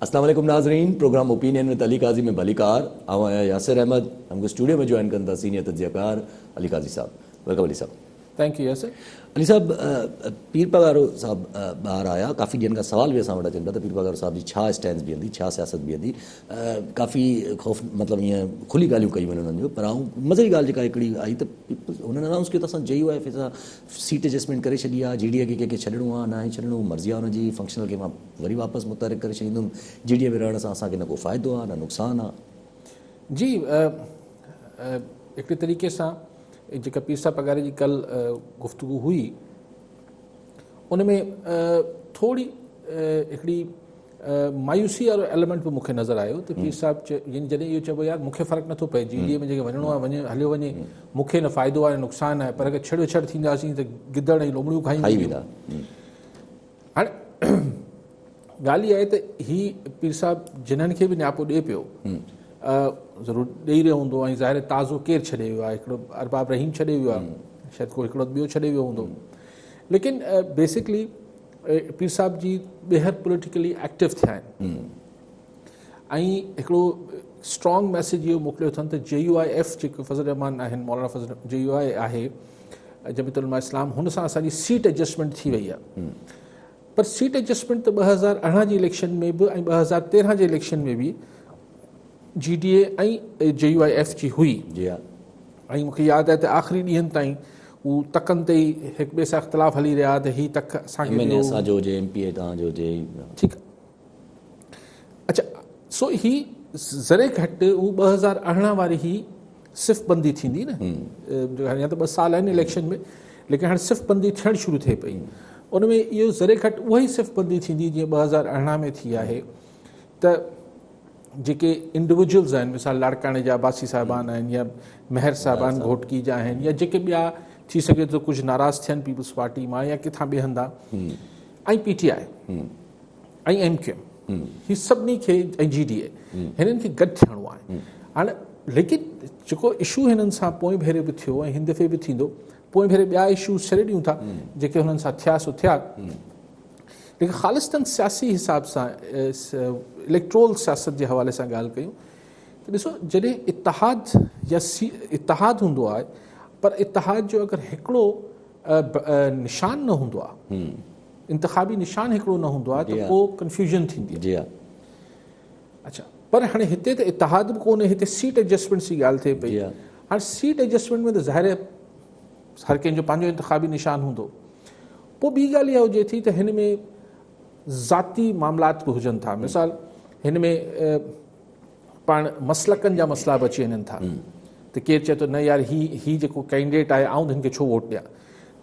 اسلام عليڪم ناظرين programme opinion with Ali Qazi ۾ ڀليڪار آئون آهيان ياسر احمد ۽ مونکي اسٽوڊيو ۾ جوائن ڪن ٿا سينيئر تجزيه ڪار علي قاضي صاحب welcome Ali صاحب. Thank you Yasir. Ali صاحب پير پاڳارو صاحب ٻاهر آيا ڪافي ڏينهن کان سوال به اسان وٽ اچن پيا ته پير پاڳارو صاحب جي ڇا اسٽينس بيهندي ڇا سياست بيهندي ڪافي خوف مطلب ائين کلي ڳالهيون ڪيون وڃن انهن جو پر آئون مزي جي ڳالهه جيڪا هڪڙي آئي ته هنن انائونس ڪيو ته اسان جي يو I F سان سيٽ ايڊجسٽمينٽ ڪري ڇڏي آهي جي ڊي اي کي ڪنهن کي ڇڏڻو آهي ناهي ڇڏڻو مرضي آهي ان جي فنڪشنل کي مان وري واپس متحرڪ ڪري ڇڏيندم جي ڊي اي ۾ رهڻ سان اسان کي نه ڪو فائدو آهي نه نقصان آهي. جي هڪڙي طريقي سان جيڪا پير صاحب پڳاري جي ڪل گفتگو هئي ان ۾ ٿوري هڪڙي مايوسي وارو ايليمينٽ به مونکي نظر آيو ته پير صاحب يعني جڏهن اهو چئبو يار مونکي فرق نٿو پئي جي ڊي اي ۾ جيڪي وڃڻو آهي وڃي هليو وڃي مونکي نه فائدو آهي نه نقصان آهي پر اگر ڇڙ وڇڙ ٿينداسين ته گدڙ ۽ لومڙيون کائي ويندا. هاڻي ڳالهه اها آهي ته هي پير صاحب جنھن کي به نياپو ڏئي پيو ضرور ڏئي رهيو هوندو ۽ ظاهر تازو ڪير ڇڏي ويو آهي هڪڙو ارباب رحيم ڇڏي ويو آهي شايد ڪو هڪڙو ٻيو ڇڏي ويو هوندو ليڪن بيسڪلي پير صاحب جي ٻيهر پوليٽيڪلي ايڪٽو ٿيا آهن ۽ هڪڙو اسٽرانگ ميسيج اهو موڪليو اٿن ته جي يو I F جيڪو فضل الرحمان آهن مولانا فضل جي يو آء آهي جميعت علماء اسلام هن سان اسان جي سيٽ ايڊجسٽمينٽ ٿي وئي آهي پر سيٽ ايڊجسٽمينٽ ته 2018 جي اليڪشن ۾ به ۽ 2013 جي اليڪشن ۾ به جي ڊي اي ۽ جي يو I F جي هئي جي ها ۽ مونکي ياد آهي ته آخري ڏينهن تائين هو تڪن تي ئي هڪ ٻئي سان اختلاف هلي رهيا ته هي تڪ اسان کي ڏيو اسان جو هجي ايم پي اي توهان جو هجي ٺيڪ اچھا سو هي ذري گهٽ هو 2018 واري هي صف بندي ٿيندي نه يا ته ٻه سال آهن اليڪشن ۾ ليڪن هاڻي صف بندي ٿيڻ شروع ٿئي پئي ان ۾ اهو ذري گهٽ اها ئي صف بندي ٿيندي جيئن 2018 ۾ ٿي آهي ته جيڪي انڊيوجلز آهن مثال لاڙڪاڻي جا عباسي صاحبان آهن يا مهر صاحبان گهوٽڪي جا آهن يا جيڪي ٻيا ٿي سگهي ٿو ڪجهه ناراض ٿين پيپلز پارٽي مان يا ڪٿان ٻئي هنڌان ۽ P T I ۽ M Q M هي سڀني کي ۽ جي ڊي اي هنن کي گڏ ٿيڻو آهي هاڻي ليڪن جيڪو اشو هنن سان پوئين ڀيري به ٿيو ۽ هن دفعي به ٿيندو پوئين ڀيري ٻيا اشو ڇڏي ڏيون ٿا جيڪي هنن سان ٿيا سو ٿيا ليڪن خالصتاً سياسي حساب سان اليڪٽرول سياست جي حوالي سان ڳالهه ڪيون ته ڏسو جڏهن اتحاد يا اتحاد هوندو آهي پر اتحاد جو اگر هڪڙو نشان نه هوندو آهي انتخابي نشان هڪڙو نه هوندو آهي ته پوء ڪنفيوزن ٿيندي آهي جي ها اچھا پر هاڻي هتي ته اتحاد به ڪونهي هتي سيٽ ايڊجسٽمينٽس جي ڳالهه ٿئي پئي هاڻي سيٽ ايڊجسٽمينٽ ۾ ته ظاهر هر ڪنهن جو پنهنجو انتخابي نشان هوندو پوء ٻي ڳالهه اها هجي ٿي ته هن ۾ ذاتي معاملات به هجن ٿا مثال هن ۾ پاڻ مسلڪن جا مسئلا به اچي وڃن ٿا ته ڪير چئي ٿو نه يار هي هي جيڪو ڪينڊيڊيٽ آهي آئون هن کي ڇو ووٽ ڏيان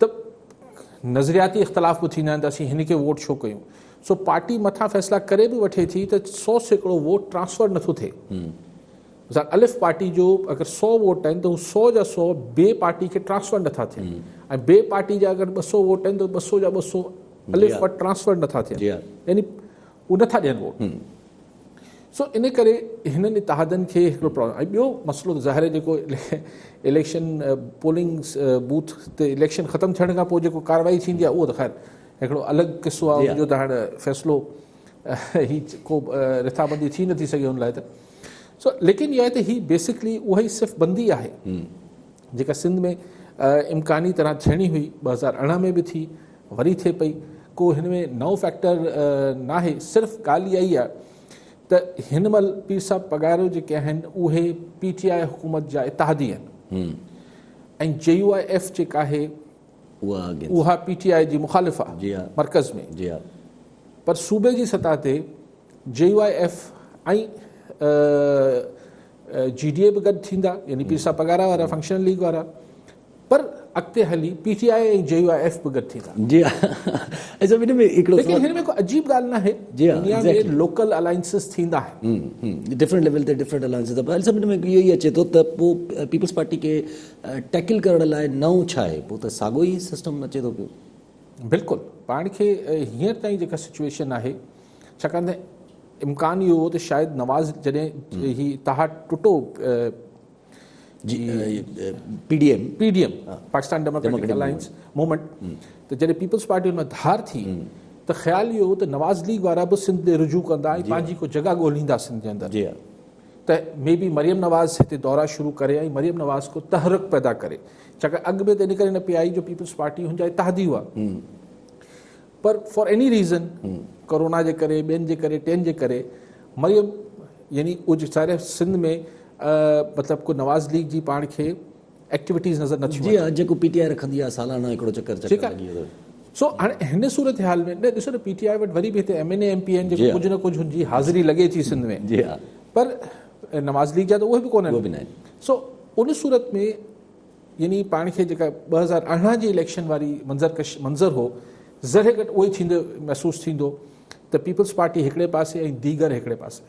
ته نظرياتي اختلاف به ٿيندا آهن ته اسين هن کي ووٽ ڇو ڪيون سو پارٽي مٿان فيصلا ڪري به وٺي ٿي ته 100% ووٽ ٽرانسفر نٿو ٿئي مثال الف پارٽي جو اگر 100 ووٽ آهن ته هو 100 جا 100 بي پارٽي کي ٽرانسفر نٿا ٿين ۽ بي پارٽي جا اگر 200 ووٽ آهن ته 200 جا 200 الف وٽ ٽرانسفر نٿا ٿين يعني هو نٿا ڏين ووٽ سو ان ڪري هنن اتحادن کي هڪڙو پرابلم ۽ ٻيو مسئلو ته ظاهر آهي جيڪو اليڪشن پولنگ بوٿ تي اليڪشن ختم ٿيڻ کان پوء جيڪو ڪارروائي ٿيندي آهي اهو ته خير هڪڙو الڳ قصو آهي ان جو ته هاڻي فيصلو هي ڪو رٿابندي ٿي نٿي سگهي ان لاء ته سو ليڪن اها آهي ته هي بيسڪلي اها ئي صف بندي آهي جيڪا سنڌ ۾ امڪاني طرح ٿيڻي هئي 2018 ۾ به ٿي وري ٿئي پئي ڪو هن ۾ نئون فيڪٽر ناهي صرف ڳالهه اها ئي آهي ته هن مهل پير صاحب پڳارو جيڪي آهن اهي پي ٽي آء حڪومت جا اتحادي آهن ۽ جي يو I F جيڪا آهي اها پي ٽي آء جي مخالف آهي مرڪز ۾ پر صوبي جي سطح تي جي يو I F ۽ جي ڊي اي به گڏ ٿيندا يعني پير صاحب پڳارا وارا فنڪشنل ليگ وارا پر اڳتي هلي P T I ۽ J U I F به گڏ ٿيندا. جي ها ۽ سڀ ان ۾ هڪڙو ليڪن هن ۾ ڪو عجيب ڳالهه ناهي جي ها دنيا ۾ لوڪل الائنسز ٿيندا آهن. ڊفرنٽ ليول تي ڊفرنٽ الائنسز پر سڀ ان ۾ اهو ئي اچي ٿو ته پوء پيپلز پارٽي کي ٽيڪل ڪرڻ لاء نئون ڇا آهي پوء ته ساڳو ئي سسٽم اچي ٿو پيو. بلڪل پاڻ کي هينئر تائين جيڪا سچويشن آهي ڇاڪاڻ ته امڪان اهو هو ته شايد نواز جڏهن هي اتحاد ٽٽو جي P D M P D M Pakistan Democratic Alliance Movement ته جڏهن پيپلز پارٽي ان مان ڌار ٿي ته خيال اهو هو ته نواز ليگ وارا به سنڌ ڏي رجوع ڪندا ۽ پنهنجي ڪو جڳهه ڳولهيندا سنڌ جي اندر ته مي بي مريم نواز هتي دورا شروع ڪري ۽ مريم نواز ڪو تحرڪ پيدا ڪري، ڇاڪاڻ اڳ ۾ ته ان ڪري نه پئي آئي جو پيپلز پارٽي هن جا اتحادي هئا، پر فار ايني ريزن ڪورونا جي ڪري، ٻين جي ڪري، ٽين جي ڪري مريم يعني اهو ساري سنڌ ۾ مطلب ڪو نواز ليگ جي پاڻ کي ايڪٽيوٽيز نظر نه ٿيون جي ها جيڪو پي ٽي آء رکندي آهي سالانه هڪڙو چڪر چڪر لڳي ويندو. سو هاڻي هن صورتحال ۾ نه ڏسو نه پي ٽي آء وٽ وري به هتي M N A M P آهن جيڪو ڪجهه نه ڪجهه هن جي حاضري لڳي ٿي سنڌ ۾ جي ها پر نواز ليگ جا ته اهي به ڪونهن اهي به ناهن. سو ان صورت ۾ يعني پاڻ کي جيڪا 2018 جي اليڪشن واري منظر ڪش منظر هو ذري گهٽ اهو ئي ٿيندو محسوس ٿيندو ته پيپلز پارٽي هڪڙي پاسي ۽ ديگر هڪڙي پاسي.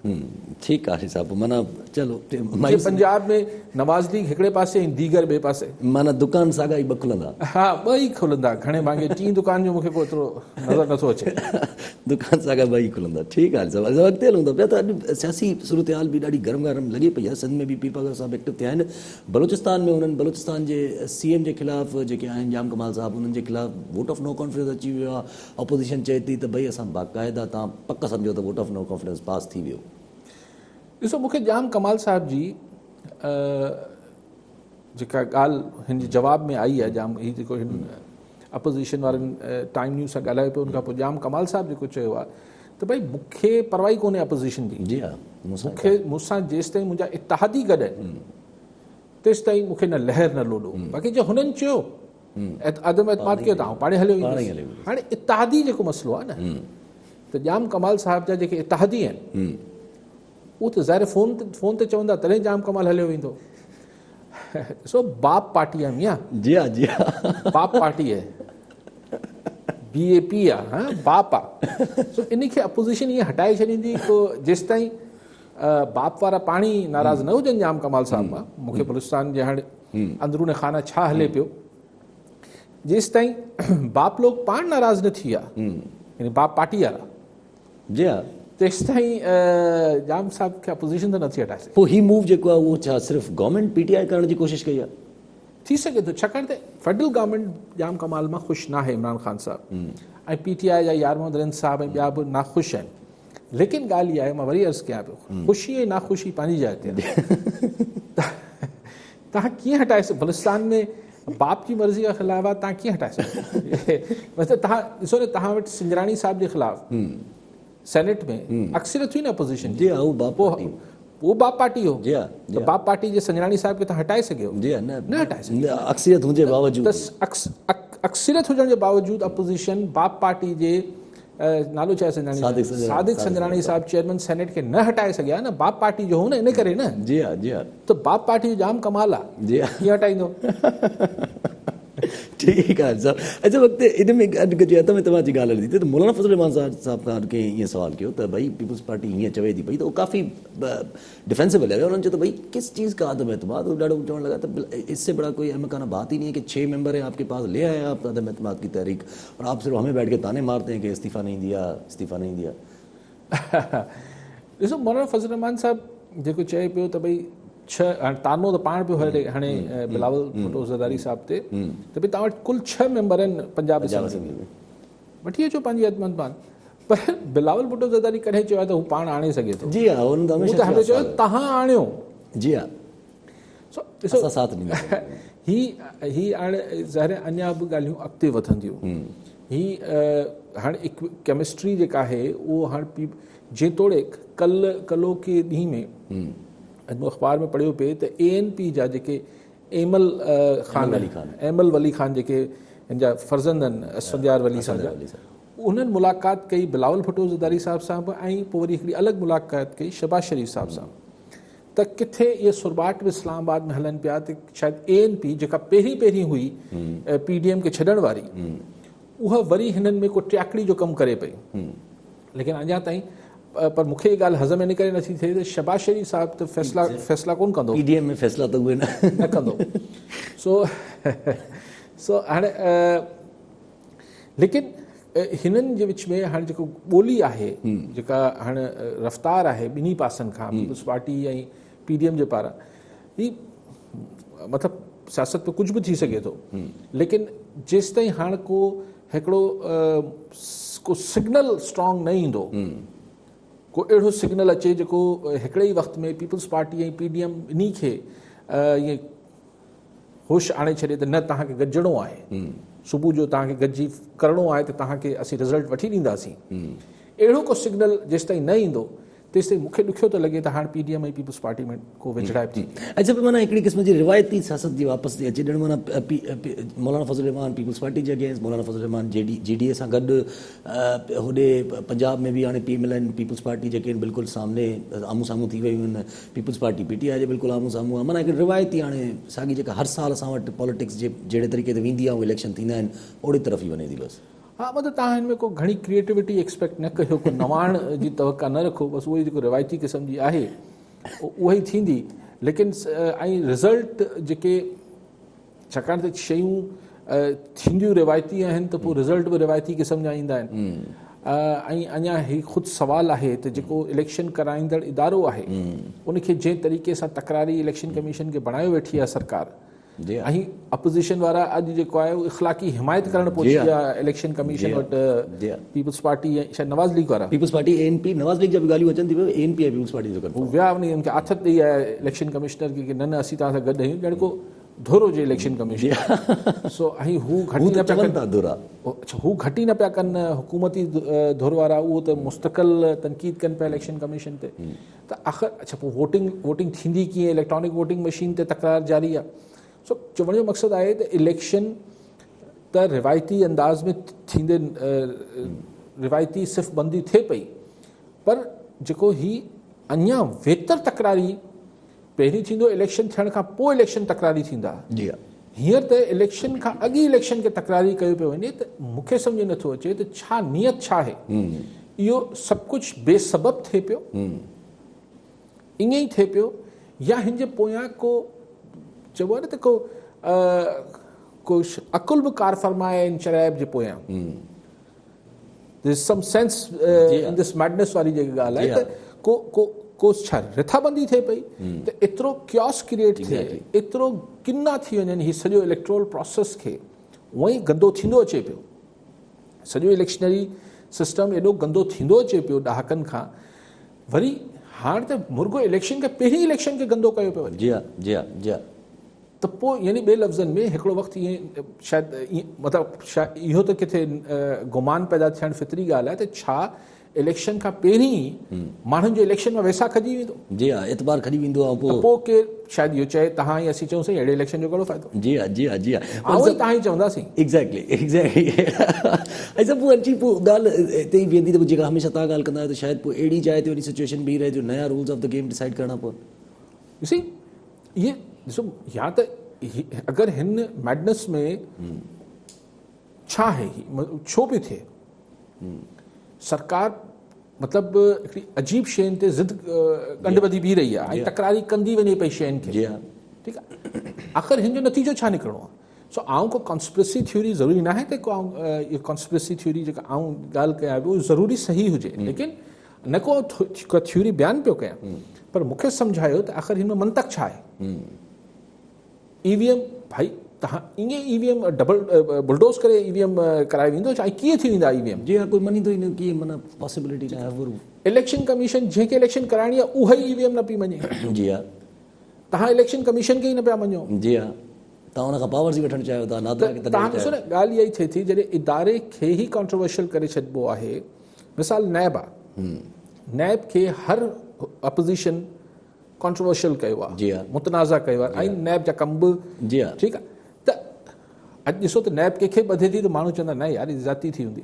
ٺيڪ آهي صاحب معنيٰ چلو جي پنجاب ۾ نواز ليگ هڪڙي پاسي ۽ ديگر ٻئي پاسي. معنيٰ دڪان ساڳا ئي ٻه کلندا. ها ٻه ئي کلندا گهڻي ڀاڱي ٽين دڪان جو مونکي ڪو ايترو نظر نٿو اچي. دڪان ساڳا ٻه ئي کلندا ٺيڪ آهي صاحب اسان اڳتي هلون ٿا پيا ته اڄ سياسي صورتحال به ڏاڍي گرم گرم لڳي پئي آهي سنڌ ۾ به پير پاڳارو صاحب ايڪٽو ٿيا آهن بلوچستان ۾ انهن بلوچستان جي سي ايم جي خلاف جيڪي آهن ڄام ڪمال صاحب انهن جي خلاف ووٽ آف نو ڪانفيڊنس اچي ويو آهي اپوزيشن چئي ٿي ته ڀئي اسان باقاعده تان پڪ سمجهو ته ووٽ آف نو ڪانفيڊنس پاس ٿي ويو. ڏسو مون کي ڄام ڪمال صاحب جي جيڪا ڳالهه هن جي جواب ۾ آئي آهي ڄام هي جيڪو هن اپوزيشن وارن ٽائيم نيوز سان ڳالهايو پيو ان کان پوء ڄام ڪمال صاحب جيڪو چيو آهي ته ڀئي مون کي پرواهه ئي ڪونهي اپوزيشن جي جي ها مون کي مون سان جيستائين منهنجا اتحادي گڏ آهن تيستائين مون کي نه لهر نه لوڏو باقي جي هنن چيو عدم اعتماد ڪيو ته آئون پاڻ هليو ويندس. هاڻي اتحادي جيڪو مسئلو آهي نه ته ڄام ڪمال صاحب جا جيڪي اتحادي آهن اهو ته ظاهر فون فون تي چوندا تڏهن ڄام ڪمال هليو ويندو. ڏسو باپ پارٽي آهي ميان. جي ها جي ها باپ پارٽي آهي بي اي پي آهي ها باپ آهي. سو ان کي اپوزيشن ائين هٽائي ڇڏيندي ڪو جيستائين باپ وارا پاڻ ئي ناراض نه هجن ڄام ڪمال صاحب مان مون کي بلوچستان جي هاڻي اندرون خانه ڇا هلي پيو جيستائين باپ لوگ پاڻ ناراض نه ٿي ويا يعني باپ پارٽي وارا جي ها تيستائين ڄام صاحب کي اپوزيشن ته نٿي هٽائي سگهي. پوء هي موو جيڪو آهي اهو ڇا صرف گورنمينٽ پي ٽي آء ڪرڻ جي ڪوشش ڪئي آهي؟ ٿي سگهي ٿو ڇاڪاڻ ته فيڊرل گورنمينٽ ڄام ڪمال مان خوش ناهي عمران خان صاحب ۽ پي ٽي آء جا يار محمد رند صاحب ۽ ٻيا به ناخوش آهن ليڪن ڳالهه اها آهي مان وري عرض ڪيان پيو خوشي ۽ ناخوشي پنهنجي جاء تي آهي توهان ڪيئن هٽائي سگهو بلوچستان ۾ باپ جي مرضي کان خلاف آهي توهان ڪيئن هٽائي سگهو مطلب توهان ڏسو نه توهان وٽ سنجراڻي صاحب جي خلاف سينيٽ ۾ اڪثريت هئي نه اپوزيشن جي ها هو باپ پارٽي هو باپ پارٽي هو جي ها ته باپ پارٽي جي سنجراڻي صاحب کي توهان هٽائي سگهيو جي ها نه نه هٽائي سگهيو اڪثريت هجي باوجود ته اڪثريت هجڻ جي باوجود اپوزيشن باپ پارٽي جي نالو ڇا آهي سنجراڻي صاحب صادق سنجراڻي صاحب چيئرمين سينيٽ کي نه هٽائي سگهيا نه باپ پارٽي جو هو نه ان ڪري نه جي ها جي ها ته باپ پارٽي جو جام ڪمال آ جي ها ڪيئن هٽائيندو ٺيڪ آهي صاحب اچها وقت ان ۾ اڄ جي اتم توهان جي ڳالهه هلي ٿي ته مولانا فضل الرحمان صاحب کان ڪنهن ائين سوال ڪيو ته ڀئي پيپلز پارٽي هيئن چوي ٿي پئي ته هو ڪافي ڊفينسو هليا ويا انهن چيو ته ڀئي ڪس چيز کا عدم اعتماد هو ڏاڍو چوڻ لڳا ته اس سي بڙا ڪوئي احمقانه بات هي نهين هي ڪي 6 ميمبر هين آپ ڪي پاس لي آئي هين آپ عدم اعتماد ڪي تحريڪ اور آپ صرف همين بيٺ ڪي طعني مارتي هين ڪي استعيفا نهين ديا استعيفا نهين ديا. ڏسو مولانا فضل الرحمان صاحب جيڪو چئي پيو ته ڀئي ڇهه هاڻي طعنو ته پاڻ پيو هلي هڻي بلاول ڀٽو زرداري صاحب تي ته ڀئي توهان وٽ ڪل 6 ميمبر آهن پنجاب اسيمبلي ۾ وٺي اچو پنهنجي عدم اعتماد پر بلاول ڀٽو زرداري ڪڏهن چيو آهي ته هو پاڻ آڻي سگهي ٿو جي ها هن ته هميشه چيو تهان آڻيو جي ها سو ڏسو اسان ساٿ ڏينداسين هي هي هاڻي ظاهر اڃا به ڳالهيون اڳتي وڌنديون هي هاڻي ڪيمسٽري جيڪا آهي اهو هاڻي جيتوڻيڪ ڪل ڪلوڪي ڏينهن ۾ اڄ مون اخبار ۾ پڙهيو پئي ته اي اين پي جا جيڪي ايمل خان ايمل ولي خان جيڪي هن جا فرزند آهن اسفنديار ولي صاحب جا انهن ملاقات ڪئي بلاول ڀٽو زرداري صاحب سان به ۽ پوء وري هڪڙي الڳ ملاقات ڪئي شهباز شريف صاحب سان ته ڪٿي اهي سرٻاٽ به اسلام آباد ۾ هلن پيا ته شايد اي اين پي جيڪا پهرين پهرين هئي پي ڊي ايم کي ڇڏڻ واري اها وري هنن ۾ ڪو ٽياڪڙي جو ڪم ڪري پئي ليڪن اڃا تائين پر مون کي اها ڳالهه هضم ان ڪري نٿي ٿئي ته شهباز شريف صاحب ته فيصلا فيصلا ڪون ڪندو پي ڊي ايم ۾ فيصلا ته اهي نه ڪندو سو سو هاڻي ليڪن هنن جي وچ ۾ هاڻي جيڪو ٻولي آهي جيڪا هاڻي رفتار آهي ٻنهي پاسن کان peoples party ۽ P D M جي پاران هي مطلب سياست ۾ ڪجهه به ٿي سگهي ٿو ليڪن جيستائين هاڻ ڪو هڪڙو ڪو سگنل اسٽرانگ نه ايندو، ڪو اهڙو سگنل اچي جيڪو هڪڙي ئي وقت ۾ peoples party ۽ P D M ٻنهي کي ائين هوش آڻي ڇڏي ته نه توهان کي گڏجڻو آهي، صبح جو توهان کي گڏجي ڪرڻو آهي ته توهان کي اسين رزلٽ وٺي ڏينداسين. اهڙو ڪو سگنل جيستائين نه ايندو تيستائين مون کي ڏکيو ٿو لڳي ته هاڻ P D M ۽ peoples party ۾ ڪو ويجهڙائپ ٿيندي. اڇا پر معنيٰ هڪڙي قسم جي روايتي سياست جي واپس ٿي اچي ڄڻ معنيٰ مولانا فضل الرحمان پيپلز پارٽي جي اگينسٽ، مولانا فضل الرحمان جي ڊي جي ڊي اي سان گڏ، هوڏي پنجاب ۾ به هاڻي P M L N peoples party جيڪي آهن بلڪل سامني آمهون سامهون ٿي ويون آهن، پيپلز پارٽي پي ٽي آء جي بلڪل آمهون سامهون آهي، معنيٰ هڪڙي روايتي هاڻي ساڳي جيڪا هر سال اسان وٽ پاليٽڪس جي جهڙي طريقي تي ويندي آهي اهي اليڪشن ٿيندا آهن اوڙي طرف ئي وڃي ٿي بس. ها مطلب توهان هن ۾ ڪو گهڻي ڪريئيٽوٽي ايڪسپيڪٽ نه ڪيو، ڪو نواڻ جي توقع نه رکو، بس اهو ئي جيڪو روايتي قسم جي آهي اها ئي ٿيندي، ليڪن ۽ رزلٽ جيڪي ڇاڪاڻ ته شيون ٿينديون روايتي آهن ته پوء رزلٽ به روايتي قسم جا ايندا آهن ۽ اڃا هي خود سوال آهي ته جيڪو اليڪشن ڪرائيندڙ ادارو آهي ان کي جنهن طريقي سان تڪراري اليڪشن ڪميشن کي بڻايو ويٺي آهي سرڪار ۽ اپوزيشن وارا اڄ جيڪو آهي اهو اخلاقي حمايت ڪرڻ پهچي ويا اليڪشن ڪميشن وٽ پيپلز پارٽي ۽ شايد نواز ليگ وارا peoples party A N P Nawaz league جا به ڳالهيون اچن ٿيون پيون اي اين پي ۽ پيپلز پارٽي جو ڪنفرم هو ويا وڃي ان کي آٿت ڏئي آيا اليڪشن ڪمشنر کي نه نه اسين توهان سان گڏ آهيون ڄڻ ڪو ڌر هجي اليڪشن ڪميشن سو ۽ هو گهٽ ئي نه پيا ڪن ڌر آ اڇا هو گهٽ ئي نه پيا ڪن حڪومتي ڌر وارا اهو ته مستقل تنقيد ڪن پيا اليڪشن ڪميشن تي ته آخر اڇا پوء ووٽنگ ووٽنگ ٿيندي ڪيئن اليڪٽرانڪ ووٽنگ مشين تي تڪرار جاري آهي سو چوڻ جو مقصد آهي ته اليڪشن ته روايتي انداز ۾ ٿيندي روايتي صف بندي ٿئي پئي پر جيڪو هي اڃا ويتر تڪراري پهرين ٿيندو اليڪشن ٿيڻ کان پوء اليڪشن تڪراري ٿيندا جي ها هينئر ته اليڪشن کان اڳ ئي اليڪشن کي تڪراري ڪيو پيو وڃي ته مون کي سمجهه نٿو اچي ته ڇا نيت ڇا آهي اهو سڀ ڪجهه بي سبب ٿئي پيو ائين ئي ٿئي پيو يا هن جي پويان ڪو چئبو آهي نه ته ڪو ڪو عقل به ڪارفرما آهي ان چريائپ جي پويان There is some sense in this madness واري جيڪا ڳالهه آهي ته ڪو ڪو ڪو ڇا رٿابندي ٿئي پئي ته ايترو ڪيوس ڪريئيٽ ٿئي ايترو ڪنا ٿي وڃن هي سڄو اليڪٽرول پروسيس کي اونئن ئي گندو ٿيندو اچي پيو سڄو اليڪشنري سسٽم ايڏو گندو ٿيندو اچي پيو ڏهاڪن کان وري هاڻ ته مرڳو اليڪشن کي پهرين اليڪشن کي گندو ڪيو پيو وڃي جي ها جي ها جي ها ته پوء يعني ٻئي لفظن ۾ هڪڙو وقت ائين شايد ائين مطلب اهو ته ڪٿي گمان پيدا ٿيڻ فطري ڳالهه آهي ته ڇا اليڪشن کان پهرين ئي ماڻهن جو اليڪشن مان ويساهه کڄي ويندو؟ جي ها اعتبار کڄي ويندو آهي پوء پوء ڪير شايد اهو چئي توهان ۽ اسين چئون سائين اهڙي اليڪشن جو ڪهڙو فائدو؟ جي ها جي ها جي ها آئون ۽ توهان ئي چونداسين. ايگزيڪٽلي ايگزيڪٽلي ۽ سڀ پوء اچي پوء ڳالهه اتي ئي بيهندي ته جيڪا هميشه توهان ڳالهه ڪندا آهيو ته شايد پوء اهڙي جاء تي وڃي سچوئيشن بيهي رهي جو نيا rules of the game decide ڪرڻا پون. You see اهي ڏسو يا ته اگر هن ميڊنس ۾ ڇا آهي هي ڇو پيو ٿئي سرڪار مطلب هڪڙي عجيب شين تي ضد ڳنڍ ٻڌي بيهي رهي آهي ۽ تڪراري ڪندي وڃي پئي شين کي ٺيڪ آهي آخر هن جو نتيجو ڇا نڪرڻو آهي سو آئون ڪو ڪانسپرسي ٿيوري ضروري ناهي ته ڪو آئون اهو ڪانسپرسي ٿيوري جيڪا آئون ڳالهه ڪيان پيو ضروري صحيح هجي ليڪن نه ڪو ڪا ٿيوري بيان پيو ڪيان پر مون کي سمجهايو ته آخر هن ۾ منطق ڇا آهي اي وي ايم ڀائي تهان ائين اي وي ايم ڊبل بلڊوز ڪري اي وي ايم ڪرائي ويندو ڇا ڪيئن ٿي ويندا اي وي ايم جي ها ڪوئي مڃيندو ئي نه ڪيئن معنيٰ پاسيبلٽي نه آهي اليڪشن ڪميشن جنهن کي اليڪشن ڪرائڻي آهي اها ئي اي وي ايم نه پئي مڃي جي ها تهان اليڪشن ڪميشن کي ئي نه پيا مڃو جي ها توهان ان کان پاورز ئي وٺڻ چاهيو ٿا نادرا کي تڏهن ڏسو نه ڳالهه اها ئي ٿئي ٿي جڏهن اداري کي ئي ڪانٽروورشل ڪري ڇڏبو آهي مثال نيب آ نيب کي هر اپوزيشن ڪانٽروورشل ڪيو آ جي ها متنازع ڪيو آ ۽ نيب جا ڪم به جي ها ٺيڪ آ ته اڄ ڏسو ته نيب ڪنهن کي ٻڌي ٿي ته ماڻهو چوندا نه يار زيادتي ٿي هوندي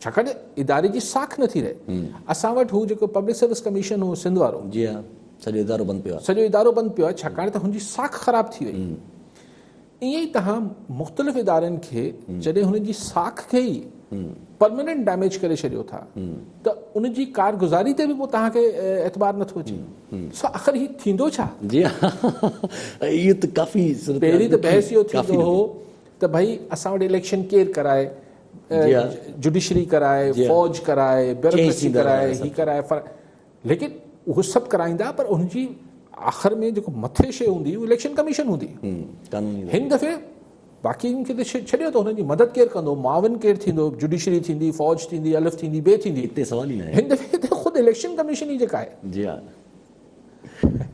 ڇاڪاڻ ته اداري جي ساک نٿي رهي. اسان وٽ هو جيڪو پبلڪ سروس ڪميشن هو سنڌ وارو. جي ها سڄو ادارو بند پيو آهي. سڄو ادارو بند پيو آهي ڇاڪاڻ ته هن جي ساک خراب ٿي وئي. ائين ئي توهان مختلف ادارن کي جڏهن هن جي ساک کي ئي پرماننٽ ڊيميج ڪري ڇڏيو ٿا ته ان جي ڪارگذاري تي به پوء توهان کي اعتبار نٿو اچي. سو آخر هي ٿيندو ڇا؟ جي ها اهو ته ڪافي صورتحال پهرين ته بحث اهو ٿيندو هو ته ڀئي اسان وٽ اليڪشن ڪير ڪرائي؟ جڊيشري ڪرائي، فوج ڪرائي، بيوروڪريسي ڪرائي، هي ڪرائي ليڪن اهو سڀ ڪرائيندا پر ان جي آخر ۾ جيڪو مٿي شيء هوندي اهو اليڪشن ڪميشن هوندي. هن دفعي باقي ان کي ته ڇڏيو ته هنن جي مدد ڪير ڪندو، معاون ڪير ٿيندو، جڊيشري ٿيندي، فوج ٿيندي، الف ٿيندي، بي ٿيندي. هتي سوال ئي ناهي. هن دفعي ته خود اليڪشن ڪميشن ئي جيڪا آهي. جي ها.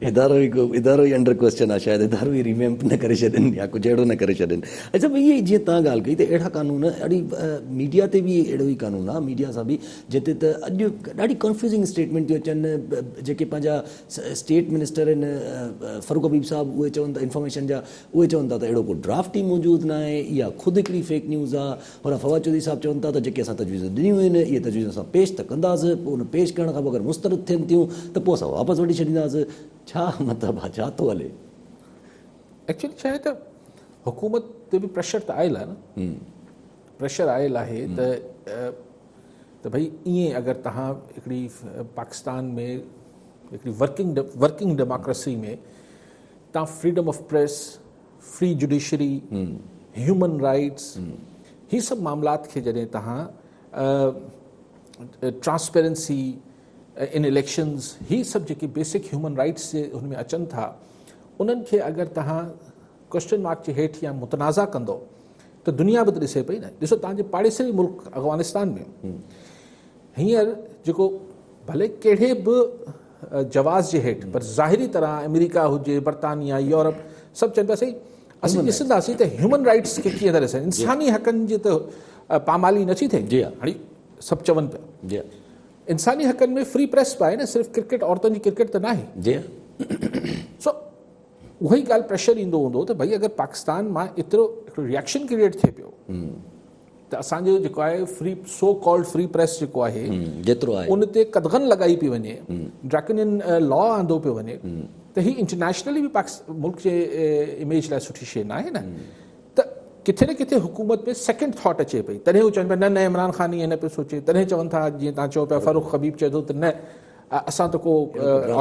ادارو ئي ادارو ئي انڊر ڪويسچن آهي شايد ادارو ئي ريويمپ نه ڪري ڇڏين يا ڪجهه اهڙو نه ڪري ڇڏين. اڇا ڀئي اهي جيئن توهان ڳالهه ڪئي ته اهڙا قانون اڙي ميڊيا تي به اهڙو ئي قانون آهي ميڊيا سان به جتي ته اڄ ڏاڍي ڪنفيوزنگ اسٽيٽمينٽ ٿيون اچن جيڪي پنهنجا اسٽيٽ منسٽر آهن فرخ حبيب صاحب اهي چون ٿا انفارميشن جا اهي چون ٿا ته اهڙو ڪو ڊرافٽ ئي موجود ناهي، اها خود هڪڙي فيڪ نيوز آهي. هوڏانهن فواد چوڌري صاحب چون ٿا ته جيڪي اسان تجويزون ڏنيون آهن، اهي تجويزون اسان پيش ته ڪنداسين، پوء ان پيش ڪرڻ کان پوء اگر مسترد ٿين ٿيون ته پوء اسان واپس وٺي ڇڏينداسين. ڇا مطلب آهي، ڇا ٿو هلي؟ ايڪچوئلي ڇا آهي ته حڪومت تي به پريشر ته آيل آهي نه، پريشر آيل آهي ته ته ڀئي ائين اگر توهان هڪڙي پاڪستان ۾ هڪڙي ورڪنگ ورڪنگ ڊيموڪريسي ۾ تان freedom of press, free judiciary, human rights هي سڀ معاملات کي جڏهن توهان ٽرانسپيرنسي ان اليڪشنز هي سڀ جيڪي بيسڪ هيومن رائٽس جي هن ۾ اچن ٿا انهن کي اگر توهان ڪويسچن مارڪ جي هيٺ يا متنازع ڪندو ته دنيا به ته ڏسي پئي نه. ڏسو توهان جي پاڙيسري ملڪ افغانستان ۾ هينئر جيڪو ڀلي ڪهڙي به جواز جي هيٺ پر ظاهري طرح آمريڪا هجي برطانيا يورپ سڀ چون پيا سائين اسين ڏسنداسين ته هيومن رائٽس کي ڪيئن ٿا ڏسن انساني حقن جي ته پامالي نٿي ٿئي جي هاڻي سڀ چون پيا جي انساني حقن ۾ فري پريس به آهي نه صرف ڪرڪيٽ عورتن جي ڪرڪيٽ ته ناهي جي سو اها ئي ڳالهه پريشر ايندو هوندو ته ڀئي اگر پاڪستان مان ايترو هڪڙو ريئڪشن ڪريئيٽ ٿئي پيو ته اسان جو جيڪو آهي free so called free press جيڪو آهي جيترو آهي ان تي قدغن لڳائي پئي وڃي ڊراڪونين لا آندو پيو وڃي ته هي انٽرنيشنلي به پاڪستان ملڪ جي اميج لاء سٺي شيء ناهي نه ته ڪٿي نه ڪٿي حڪومت ۾ سيڪنڊ ٿاٽ اچي پئي تڏهن هو چون پيا نه نه عمران خان ائين نه پيو سوچي تڏهن چون ٿا جيئن تان چئو پيا فرخ حبيب چئي ٿو ته نه اسان ته ڪو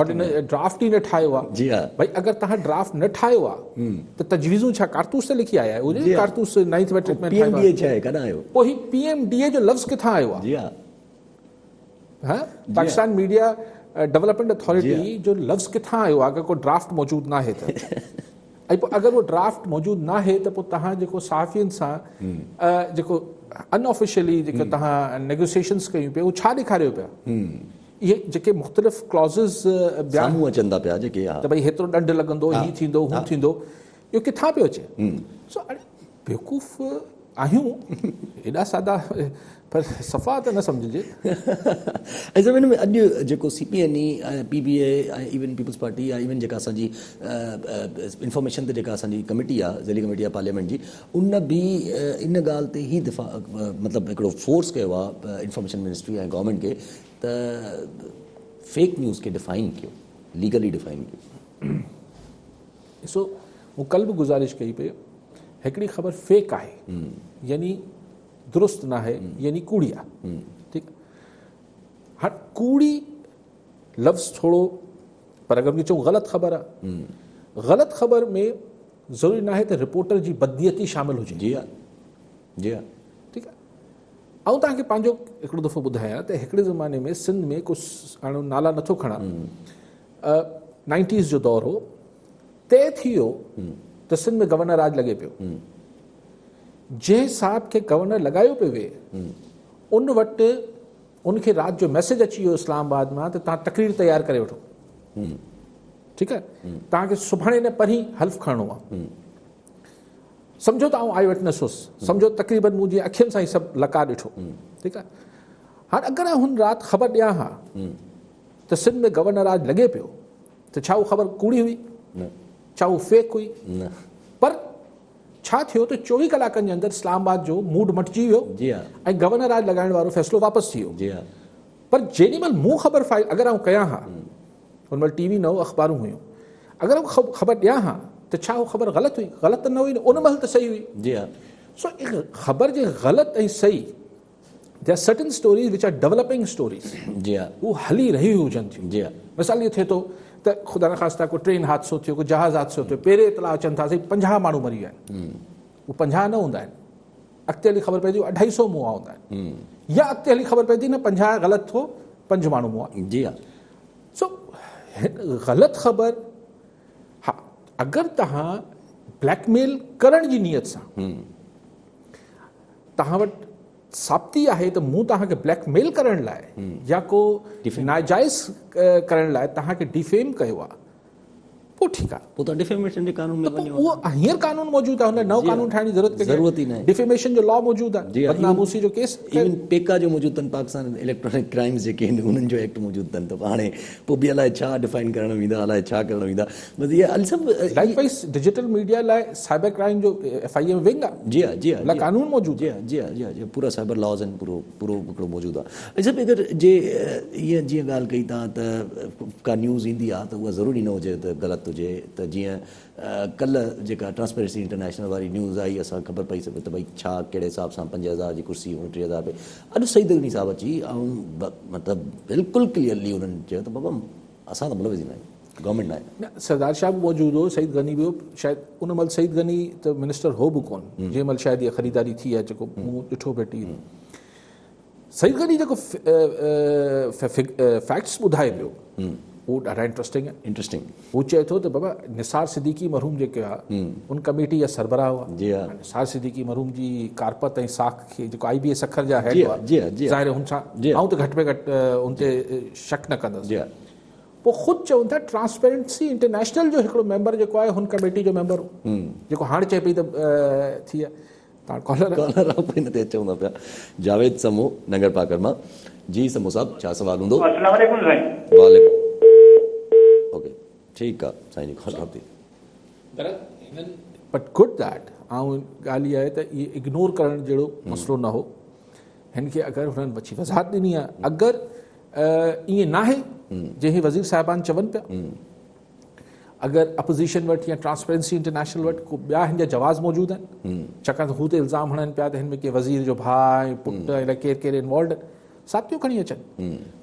آرڊيننس ڊرافٽ ئي نه ٺاهيو آهي جي ها ڀئي اگر توهان ڊرافٽ نه ٺاهيو آهي ته تجويزون ڇا ڪارتوس تي لکي آيا آهيو جي ڪارتوس ninth matric ۾ P M D A ڇا آهي ڪڏهن آيو پوء هي پي ايم ڊي اي جو لفظ ڪٿان آيو آهي جي ها ها پاڪستان ميڊيا ڊولپمينٽ اٿارٽي جو لفظ ڪٿان آيو آهي اگر ڪو ڊرافٽ موجود ناهي ته ۽ پوء اگر اهو ڊرافٽ موجود ناهي ته پوء توهان جيڪو صحافين سان جيڪو ان آفيشلي جيڪو توهان نيگوسيشنز ڪيون پيا اهو ڇا ڏيکاريو پيا اهي جيڪي مختلف ڪلازز سامهون اچن ٿا پيا جيڪي ته ڀئي هيترو ڏنڊ لڳندو هي ٿيندو هو ٿيندو اهو ڪٿان پيو اچي سو اڙي بيوقوف آهيون ايڏا سادا پر صفا ته نه سمجهجي. ۽ صاحب ان ۾ اڄ جيڪو C P N E ۽ P B A ۽ even Peoples Party يا ايون جيڪا اسان جي انفارميشن تي جيڪا اسان جي ڪميٽي آ ذيلي ڪميٽي آ پارليامينٽ جي ان به ان ڳالهه تي هي دفاع مطلب هڪڙو فورس ڪيو آ انفارميشن منسٽري ۽ گورنمينٽ کي ته فيڪ نيوز کي ڊفائن ڪيو ليگلي ڊفائن ڪيو. ڏسو مون ڪل به گذارش ڪئي پئي هڪڙي خبر فيڪ آهي يعني درست ناهي يعني ڪوڙي آهي ٺيڪ هاڻ ڪوڙي لفظ ٿورو پر اگر چئون غلط خبر آهي غلط خبر ۾ ضروري ناهي ته رپورٽر جي بدنيتي شامل هجي جي ها جي ها ٺيڪ آهي آئون توهان کي پنهنجو هڪڙو دفعو ٻڌايان ته هڪڙي زماني ۾ سنڌ ۾ ڪو هاڻي نالا نٿو کڻان نائنٽيز جو دور هو طئي ٿي ويو ته سنڌ ۾ گورنر راڄ لڳي پيو. جنهن صاحب کي گورنر لڳايو پيو وي ان وٽ ان کي رات جو ميسيج اچي ويو اسلام آباد مان ته توهان تقرير تيار ڪري وٺو ٺيڪ آهي توهان کي سڀاڻي نه پرهين حلف کڻڻو آهي سمجهو ته آئون آئي وٽنس هوس سمجهو تقريبن مون جي اکين سان هي سڀ لقاء ڏٺو ٺيڪ آهي هاڻ اگر آئون هن رات خبر ڏيان ها ته سنڌ ۾ گورنر راڄ لڳي پيو ته ڇا اها خبر ڪوڙي هئي؟ نه. ڇا اها فيڪ هئي؟ نه. پر ڇا ٿيو ته 24 ڪلاڪن جي اندر اسلام آباد جو موڊ مٽجي ويو جي ها. ۽ گورنر راڄ لڳائڻ وارو فيصلو واپس ٿي ويو. جي ها. پر جيڏي مهل مون خبر فائل اگر آئون ڪيان ها ان مهل ٽي وي نه هو اخبارون هيون اگر آئون خبر ڏيان ها ته ڇا اها خبر غلط هئي؟ غلط ته نه هئي نه ان مهل ته صحيح هئي. جي ها. سو خبر جي غلط ۽ صحيح There are certain stories which are developing stories. جي ها. هو هلي رهيون هجن ٿيون. جي ها. مثال اهو ٿئي ٿو ته خدا نخواسته ڪو ٽرين حادثو ٿيو ڪو جهاز حادثو ٿيو پهرين اطلاع اچن ٿا سائين 50 ماڻهو مري ويا آهن. هو 50 نه هوندا آهن. اڳتي هلي خبر پئي ٿي اڍائي سو مئا هوندا آهن. يا اڳتي هلي خبر پئي ٿي نه 50 غلط ٿو 5 ماڻهو مئا. جي ها. سو غلط خبر ها اگر توهان بليڪ ميل ڪرڻ جي نيت سان توهان وٽ ثابتي آهي ته مون توهان کي بليڪ ميل ڪرڻ لاء يا ڪو ناجائز ڪرڻ لاء توهان کي ڊيفيم ڪيو آهي پوء ٺيڪ آهي. پوء توهان ڊيفيميشن جي قانون ۾ وڃو. اهو هينئر قانون موجود آهي، هن لاء نئون قانون ٺاهڻ جي ضرورت ڪٿي؟ ضرورت ئي ناهي. ڊيفيميشن جو لا موجود آهي، بدناموسي جو ڪيس. ايون پيڪا جو موجود اٿن، پاڪستان اليڪٽرانڪ ڪرائمز جيڪي آهن انهن جو ايڪٽ موجود اٿن ته هاڻي پوء به الائي ڇا ڊفائن ڪرڻ ويندا الائي ڇا ڪرڻ ويندا. بس اها علي صاحب. لائيڪ وائيز ڊجيٽل ميڊيا لاء سائبر ڪرائيم جو ايف I A ۾ wing آهي. جي ها جي ها لاء قانون موجود آهي. جي ها جي ها جي ها پورا سائبر لاز آهن پورو پورو هڪڙو موجود آهي. علي صاحب اگر جي ايئن جيئن ڳالهه ڪئي تان ته ڪا نيوز ايندي آهي ته اها ضروري نه هجي ته غلط هجي ته جيئن ڪلهه جيڪا ٽرانسپيرنسي انٽرنيشنل واري نيوز آئي اسان خبر پئي سگهي ته ڀئي ڇا ڪهڙي حساب سان 5000 جي ڪرسي 29000 رپئي اڄ سعيد غني صاحب اچي ۽ مطلب بلڪل ڪليئرلي انهن چيو ته بابا اسان ته ملوث ئي نه آهيون گورنمينٽ نه آهي. نه سردار شاهه به موجود هو سعيد غني به هو شايد ان مهل سعيد غني ته منسٽر هو به ڪون جنهن مهل شايد اها خريداري ٿي آهي جيڪو مون ڏٺو پئي ٽي وي سعيد غني جيڪو فيڪٽس ٻڌائي پيو اهو ڏاڍا انٽرسٽنگ آهن. انٽرسٽنگ. هو چئي ٿو ته بابا نثار صديقي مرحوم جيڪي هئا ان ڪميٽي جا سربراهه هئا. جي ها. نثار صديقي مرحوم جي ڪارپت ۽ ساک کي جيڪو آئي بي اي سکر جا هيڊ هئا جي ها جي ها ظاهر هن سان آئون ته گهٽ ۾ گهٽ ان تي شڪ نه ڪندس. جي ها. پوء خود چون ٿا ٽرانسپيرنسي انٽرنيشنل جو هڪڙو ميمبر جيڪو آهي هن ڪميٽي جو ميمبر هو جيڪو هاڻ چئي پئي ته ٿي آهي. تان ڪالر ڪالر آپ هن تي اچون ٿا پيا جاويد سمو ننگر پاڪر مان جي سمو صاحب ڇا سوال هوندو. السلام عليڪم سائين. وعليڪم اوڪي ٺيڪ آ سائين جي ڪال ڊراپ ٿي. در هنن بٽ گڊ that آئون ڳالهه اها آهي ته اهي اگنور ڪرڻ جهڙو مسئلو نه هو هن کي اگر هنن وڇي وضاحت ڏني آهي اگر ائين ناهي جنهن وزير صاحبان چون پيا اگر اپوزيشن وٽ يا ٽرانسپيرنسي انٽرنيشنل وٽ ڪو ٻيا هن جا جواز موجود آهن ڇاڪاڻ ته هو ته الزام هڻن پيا ته هن ۾ ڪي وزير جو ڀاء ۽ پٽ ۽ الائي ڪير ڪير انوالوڊ آهن ثابتيون کڻي اچن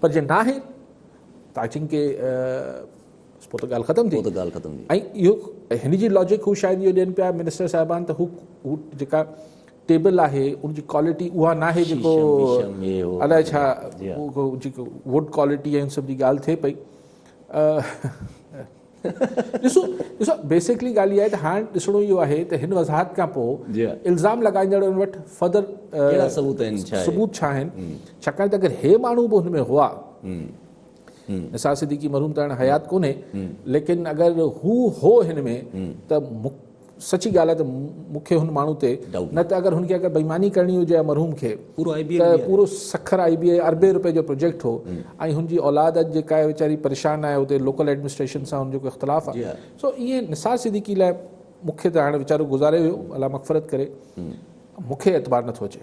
پر جي ناهي ته I think ڪي پوء ته ڳالهه ختم ٿي پوء ته ڳالهه ختم ٿي ۽ اهو هن جي لاجڪ هو شايد اهو ڏين پيا منسٽر صاحبان ته هو هو جيڪا ٽيبل آهي ان جي ڪوالٽي اها ناهي جيڪو الائي ڇا جيڪو ووڊ ڪوالٽي ۽ ان سڀ جي ڳالهه ٿئي پئي ڏسو ڏسو بيسڪلي ڳالهه اها آهي ته هاڻ ڏسڻو اهو آهي ته هن وضاحت کان پوء الزام لڳائيندڙن وٽ فردر ڪهڙا ثبوت آهن ڇا ثبوت ڇا آهن ڇاڪاڻ ته اگر هي ماڻهو به هن ۾ هئا نثار صديقي مرحوم ته هاڻ حيات ڪونهي ليڪن اگر هو هو هن ۾ ته سچي ڳالهه آهي ته مون کي هن ماڻهو تي نه ته اگر هن کي اگر بيماني ڪرڻي هجي ها مرحوم کي ته پورو سکر آئي بي اي اربين روپين جو پروجيڪٽ هو ۽ هن جي اولاد اڄ جيڪا آهي ويچاري پريشان آهي اتي لوڪل ايڊمنسٽريشن سان هن جو ڪو اختلاف آهي سو ائين نثار صديقي لاء مون کي ته هاڻي ويچارو گذاري ويو الله مغفرت ڪري مون کي اعتبار نٿو اچي.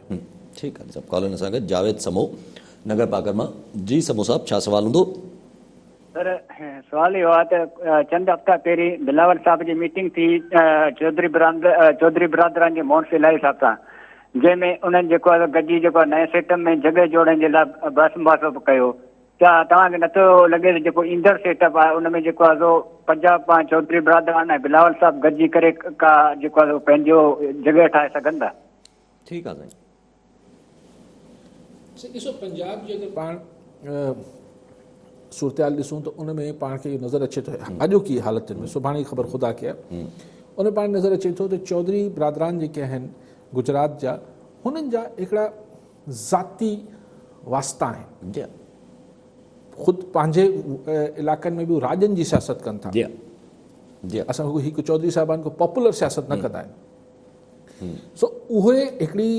ٺيڪ آهي صاحب ڪالر اسان کي جاويد سمو نگر پاڪر مان جي سمو صاحب ڇا سوال هوندو. سر سوال اهو آهي ته چند هفتا پهرين بلاول صاحب جي ميٽنگ ٿي چوڌري چوڌري برادران جي مونس الاهي صاحب سان جنهن ۾ انهن جيڪو آهي گڏجي جيڪو آهي نئين سيٽ اپ ۾ جڳهه جوڙڻ جي لاء بحث مباحثو به ڪيو ڇا توهان کي نٿو لڳي ته جيڪو ايندڙ سيٽ اپ آهي ان ۾ جيڪو آهي سو پنجاب مان چوڌري برادران ۽ بلاول صاحب گڏجي ڪري ڪا جيڪو آهي سو پنهنجو جڳهه ٺاهي سگهن ٿا؟ ٺيڪ آهي سائين. سائين ڏسو پنجاب جي اگر پاڻ صورتحال ڏسون ته ان ۾ پاڻ کي اهو نظر اچي ٿو اڄوڪي حالتن ۾ سڀاڻي خبر خدا کي آهي ان ۾ پاڻ نظر اچي ٿو ته چوڌري برادران جيڪي آهن گجرات جا هنن جا هڪڙا ذاتي واسطا آهن جي خود پنهنجي علائقن ۾ به راڄن جي سياست ڪن ٿا جي جي اسان هڪ چوڌري صاحبان کو پاپولر سياست نه ڪندا آهن سو اهي هڪڙي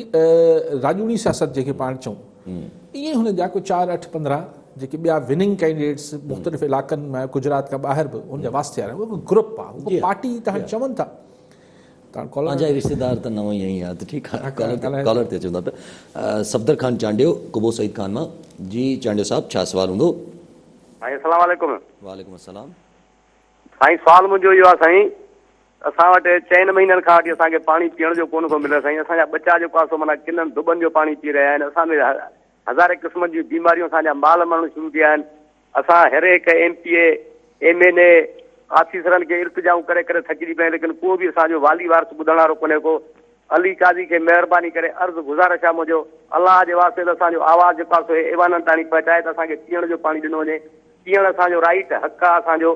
راڄوڻي سياست جنهن کي پاڻ چئون ائين هن جا ڪو 4 8 15 جيڪي ٻيا وننگ ڪينڊيڊيٽس مختلف علائقن مان گجرات کان ٻاهر به ان جا واسطي وارا اهو گروپ آهي اهو پارٽي تهان چون ٿا تهان ڪالر پنهنجا رشتيدار ته نه ئي آهي ته ٺيڪ آهي ڪالر ڪالر تي اچون ٿا پيا صفدر خان چانڊيو قبو سعيد خان مان جي چانڊيو صاحب ڇا سوال هوندو. سائين السلام عليڪم. وعليڪم السلام. سائين سوال منهنجو اهو آهي سائين اسان وٽ چئن مهينن کان وٺي اسان کي پاڻي پيئڻ جو ڪونه ٿو ملي سائين اسان جا ٻچا جيڪو آهي سو معنيٰ ڪنن دٻن جو پاڻي پي رهيا آهن اسان ۾ هزارين قسمن جون بيماريون اسان جا مال مرڻ شروع ٿيا آهن اسان هر هڪ M P A M N A آفيسرن کي التجائون ڪري ڪري ٿڪجي پيا آهيون ليڪن ڪو به اسان جو والي وارث ٻڌڻ وارو ڪونهي ڪو علي قاضي کي مهرباني ڪري عرض گذارش آهي منهنجو الله جي واسطي ته اسان جو آواز جيڪو آهي سو هي ايوانن تاڻي پهچائي ته اسان کي پيئڻ جو پاڻي ڏنو وڃي پيئڻ اسان جو رائيٽ، حق، آ اسان جو،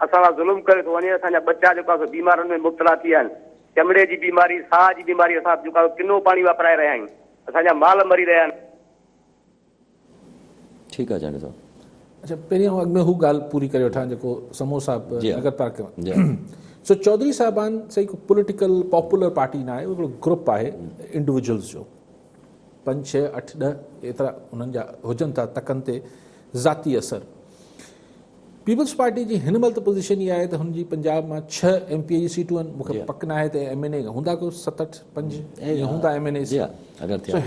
اسان سان ظلم ڪيو ٿو وڃي، اسان جا ٻچا جيڪو آ سو بيمارين ۾ مبتلا ٿي ويا آهن. چمڙي جي بيماري، ساهه جي بيماري اسان جيڪو آهي ڪنو پاڻي واپرائي رهيا آهيون، اسان جا مال مري رهيا آهن. ٺيڪ آهي چانڊيو صاحب. اڇا پهرين آئون اڳ ۾ هو ڳالهه پوري ڪري وٺان جيڪو سمون صاحب نگر پارڪ سو چوڌري صاحبان سائين ڪو پوليٽيڪل پاپولر پارٽي نه آهي هڪڙو گروپ آهي انڊيويجولز جو 5 6 8 10 ايترا انهن جا هجن ٿا تڪن تي ذاتي اثر پيپلز پارٽي جي هن مهل ته پوزيشن اها آهي ته هن جي پنجاب مان 6 ايم پي اي جي سيٽون آهن مونکي پڪ نه آهي ته ايم اين اي هوندا ڪو 7 8 5 ائين هوندا ايم اين اي سو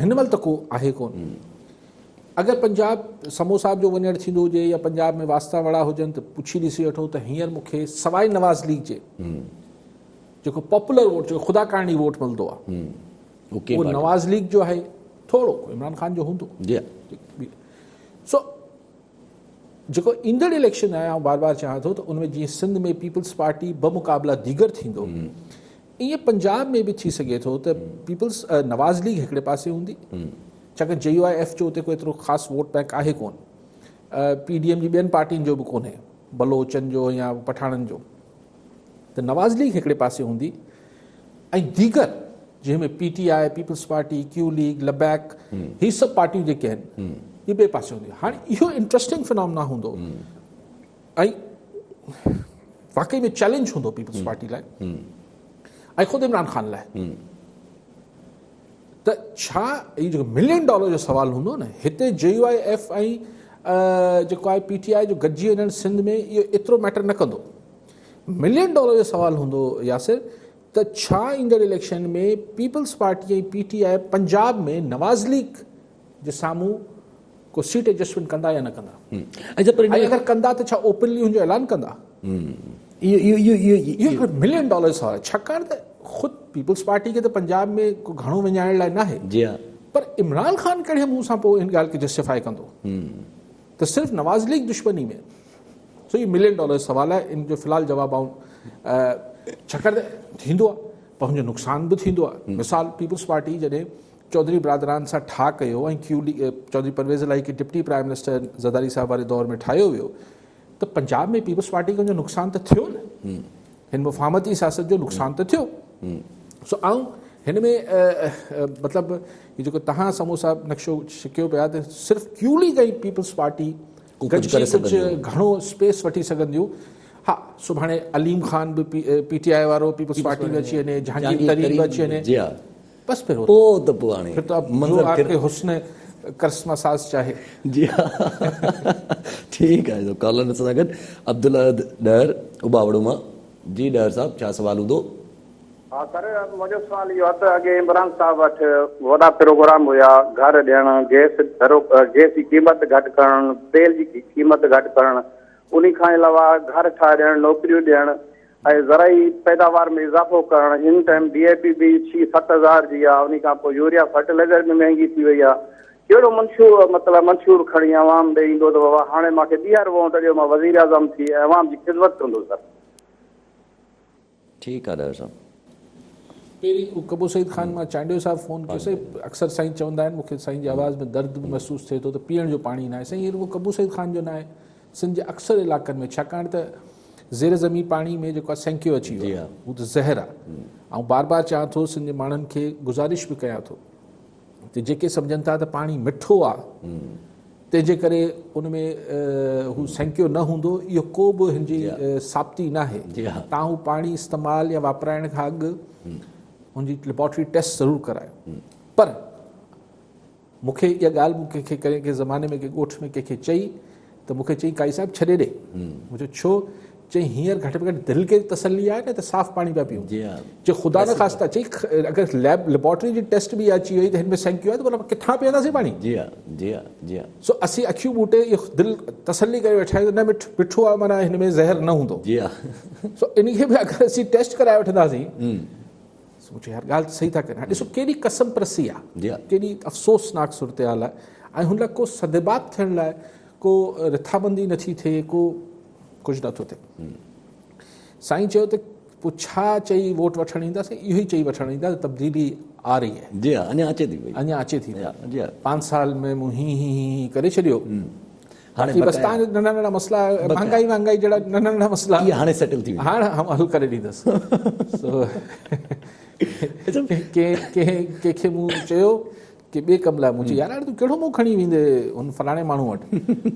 هن مهل ته ڪو آهي ڪون اگر پنجاب سمو صاحب جو وڃڻ ٿيندو هجي يا پنجاب ۾ واسطا وڙا هجن ته پڇي ڏسي وٺو ته هينئر مونکي سواء نواز ليگ جي جيڪو پاپولر ووٽ جيڪو خدا ڪارڻي ووٽ ملندو آهي اهو نواز ليگ جو آهي ٿورو عمران خان جو هوندو سو جيڪو ايندڙ اليڪشن آهي آئون بار بار چوان ٿو ته ان ۾ جيئن سنڌ ۾ پيپلز پارٽي بمقابله ديگر ٿيندو ائين پنجاب ۾ به ٿي سگهي ٿو ته پيپلز نواز ليگ هڪڙي پاسي هوندي ڇاڪاڻ جي يو I F جو اتي ڪو ايترو خاص ووٽ بينڪ آهي ڪون پي ڊي ايم جي ٻين پارٽين جو به ڪونهي بلوچن جو يا پٺاڻن جو ته نواز ليگ هڪڙي پاسي هوندي ۽ ديگر جنهن ۾ P T I, Peoples Party, Q League, Labbaik هي سڀ پارٽيون جيڪي آهن اهي ٻئي پاسي هونديون. هاڻي اهو انٽرسٽنگ فنامنا هوندو ۽ واقعي ۾ چئلينج هوندو پيپلز پارٽي لاء ۽ خود عمران خان لاء ته ڇا هي جيڪو ملين ڊالر جو سوال هوندو نه هتي جي يو I F ۽ جيڪو آهي پي ٽي آء جو گڏجي وڃڻ سنڌ ۾ اهو ايترو ميٽر نه ڪندو. ملين ڊالر جو سوال هوندو ياسر ته ڇا ايندڙ election ۾ Peoples Party ۽ P T I Punjab ۾ Nawaz League جي سامهون ڪو سيٽ ايڊجسٽمينٽ ڪندا يا نه ڪندا ۽ اگر ڪندا ته ڇا اوپنلي ان جو اعلان ڪندا؟ اهو هڪ ملين ڊالر جو سوال آهي ڇاڪاڻ ته خود پيپلز پارٽي کي ته پنجاب ۾ ڪو گهڻو وڃائڻ لاء ناهي پر عمران خان ڪهڙي منهن سان پوء ان ڳالهه کي جسٽيفائي ڪندو ته صرف نواز ليگ دشمني ۾ سو هي ملين ڊالر جو سوال آهي ان جو في الحال جواب آئون ڇاڪاڻ ته ٿيندو آهي پر هن جو نقصان به ٿيندو آهي مثال پيپلز پارٽي جڏهن چوڌري برادران سان ٺاهه ڪيو ۽ ڪيو چوڌري پرويز الاهي کي ڊپٽي پرائم منسٽر زرداري صاحب واري دور ۾ ٺاهيو ويو ته پنجاب ۾ پيپلز پارٽي کي ان جو نقصان ته ٿيو نه هن مفاهمتي سياست جو نقصان ته ٿيو سو آئون هن ۾ مطلب هي جيڪو تهان سمو صاحب نقشو ڇڪيو پيا ته صرف ڪيو ليگ ۽ پيپلز پارٽي گڏجي ڪجهه گهڻو اسپيس وٺي سگهنديون ها سڀاڻي عليم خان به پي ٽي آء وارو پيپلز پارٽي ۾ اچي وڃي جهانگير ترين به اچي وڃي بس پھر پوء ته پوء هاڻي پھر ته اب جو آپ ڪي حسن ڪرشما ساز چاهي. جي ها ٺيڪ آهي سو ڪالر سان گڏ عبدالاحد ڏهر اٻاوڙو مان جي ڏهر صاحب ڇا سوال هوندو. ها سر منهنجو سوال اهو آهي ته اڳي عمران صاحب وٽ وڏا پروگرام هيا گهر ڏيڻ گيس گيس جي قيمت گهٽ ڪرڻ تيل جي قيمت گهٽ ڪرڻ انهي کان علاوه گهر ٺاهي ڏيڻ نوڪريون ڏيڻ ۽ زرعي پيداوار ۾ اضافو ڪرڻ هن ٽائيم ڊي اي پي به ڇهه ست هزار جي آ انهي کان پوء يوريا فرٽيلائزر به مهنگي ٿي وئي آ ڪهڙو منشور مطلب منشور کڻي عوام ڏي ايندو ته بابا هاڻي مان کي ٻيهر ووٽ ڏيو مان وزيراعظم ٿي عوام جي خدمت ڪندس سر. ٺيڪ آ ڊاڪٽر صاحب. پهرين اهو قبو سعيد خان مان چانڊيو صاحب فون ڪيو سائين اڪثر سائين چوندا آهن مونکي سائين جي آواز ۾ درد به محسوس ٿئي ٿو ته پيئڻ جو پاڻي ناهي سائين هي رڳو قبو سعيد خان جو ناهي سنڌ جي اڪثر علائقن ۾ ڇاڪاڻ ته زير زمين پاڻي ۾ جيڪو آهي سينڪيو اچي ويو آهي هو ته زهر آهي آئون بار بار چوان ٿو سنڌ جي ماڻهن کي گذارش به ڪيان ٿو ته جيڪي سمجهن ٿا ته پاڻي مٺو آ تنهن جي ڪري ان ۾ هو سينڪيو نه هوندو اهو ڪو به هن جي ثابتي ناهي تان هو پاڻي استعمال يا واپرائڻ کان اڳ هن جي ليبارٽري ٽيسٽ ضرور ڪرايو پر مون کي اها ڳالهه مون ڪنهن کي ڪنهن زماني ۾ ڪنهن ڳوٺ ۾ ڪنهن کي چئي ته مون کي چئي قائي صاحب ڇڏي ڏي مون چيو ڇو چئي هينئر گهٽ ۾ گهٽ دل کي تسلي آهي نه ته صاف پاڻي پيا پيون چي خدا نه خواسته چئي اگر ليب ليبارٽري جي ٽيسٽ به اچي وئي ته هن ۾ سينڪيو آهي ته مطلب ڪٿان پيئنداسين پاڻي جي ها جي ها جي ها سو اسين اکيون ٻوٽي اهو دل تسلي ڪري ويٺا آهيون ته نه مٺ مٺو آهي معنيٰ هن ۾ زهر نه هوندو جي ها سو ان کي به اگر اسين ٽيسٽ ڪرائي وٺنداسين سو مون چيو يار ڳالهه ته صحيح ٿا ڪن هاڻي ڏسو ڪيڏي قسم پرسي آهي ڪيڏي افسوسناڪ صورتحال آهي ۽ هن لاء ڪو سدباب ٿيڻ لاء ڪو رٿابندي نٿي ٿئي ڪو ڪجهه نٿو ٿئي سائين چيو ته پوء ڇا چئي ووٽ وٺڻ اينداسين اهو ئي چئي وٺڻ ايندا ته تبديلي آ رهي هي جي ها اڃا اچي ٿي پئي اڃا اچي ٿي پئي جي ها 5 سال ۾ مون هي هي هي ڪري ڇڏيو. هاڻي باقي بس توهان جا ننڍا ننڍا مسئلا مهانگائي وهانگائي جهڙا ننڍا ننڍا مسئلا اهي هاڻي سيٽل ٿي ويندا. هاڻ آئون حل ڪري ڏيندس. سو ڪنهن ڪنهن کي مون چيو ڪي ٻئي ڪم لاء مون چيو يار هاڻي تون ڪهڙو منهن کڻي ويندي هن فلاڻي ماڻهو وٽ؟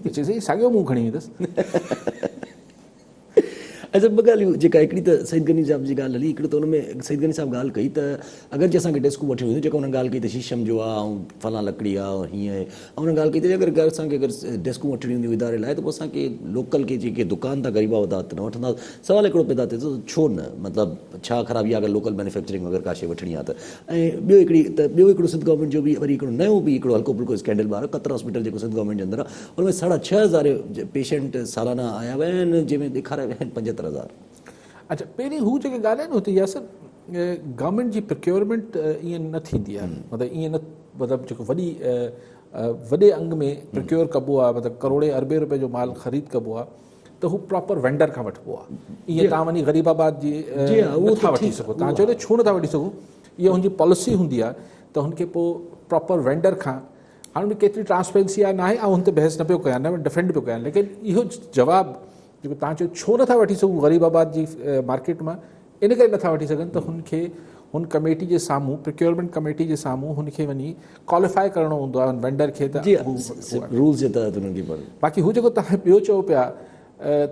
ته چيس سائين ساڳيو منهن کڻي ويندس. اچا ٻه ڳالهيون جيڪا هڪڙي ته سعيد غني صاحب جي ڳالهه هلي هڪڙو ته ان ۾ سعيد غني صاحب ڳالهه ڪئي ته اگر جي اسان کي ڊيسڪون وٺڻيون هونديون جيڪا انهن ڳالهه ڪئي ته شيشم جو آ ۽ فلان لڪڙي آ ۽ هيئن آهي ۽ انهن ڳالهه ڪئي ته اگر اسان کي اگر ڊيسڪون وٺڻيون هونديون اداري لاء ته پوء اسان کي لوڪل کي جيڪي دڪان تان غريب آباد ته نه وٺنداسين سوال هڪڙو پيدا ٿئي ٿو ته ڇو نه مطلب ڇا خرابي آ اگر لوڪل مينوفيڪچرنگ اگر ڪا شيء وٺڻي آ ته ۽ ٻيو هڪڙي ته ٻيو هڪڙو سنڌ گورنمينٽ جو به وري هڪڙو نيو به هڪڙو هلڪو ڦلڪو اسڪينڊل ٻاهر قطر هاسپيٽل جيڪو سنڌ گورنمينٽ جي اندر آ ان ۾ ساڍا 6000 پيشنٽ سالانه آيا ويا آهن جنهن ۾ ڏيکاريا ويا آهن 75000. اڇا پهرين هو جيڪي ڳالهه آهي نه هتي ياسر گورنمينٽ جي پرڪيورمينٽ ائين نه ٿيندي آهي مطلب ائين نه مطلب جيڪو وڏي وڏي انگ ۾ پرڪيور ڪبو آهي مطلب ڪروڙين اربين روپين جو مال خريد ڪبو آهي ته هو پراپر وينڊر کان وٺبو آهي ائين تان وڃي غريب آباد جي نٿا وٺي سگهو تان چئو ڇو نٿا وٺي سگهو اها هن جي پاليسي هوندي آهي ته هن کي پوء پراپر وينڊر کان هاڻ ان ۾ ڪيتري ٽرانسپيرنسي آهي ناهي آئون هن تي بحث نه پيو ڪيان نه ڊفينڊ پيو ڪيان ليڪن اهو جواب جيڪو تان چيو ڇو نٿا وٺي سگهون غريب آباد جي مارڪيٽ مان ان ڪري نٿا وٺي سگهن ته هن کي هن ڪميٽي جي سامهون پرڪيورمينٽ ڪميٽي جي سامهون هن کي وڃي ڪواليفائي ڪرڻو هوندو آهي هن وينڊر کي ته رولز جي تحت هنن کي باقي هو جيڪو تان ٻيو چئو پيا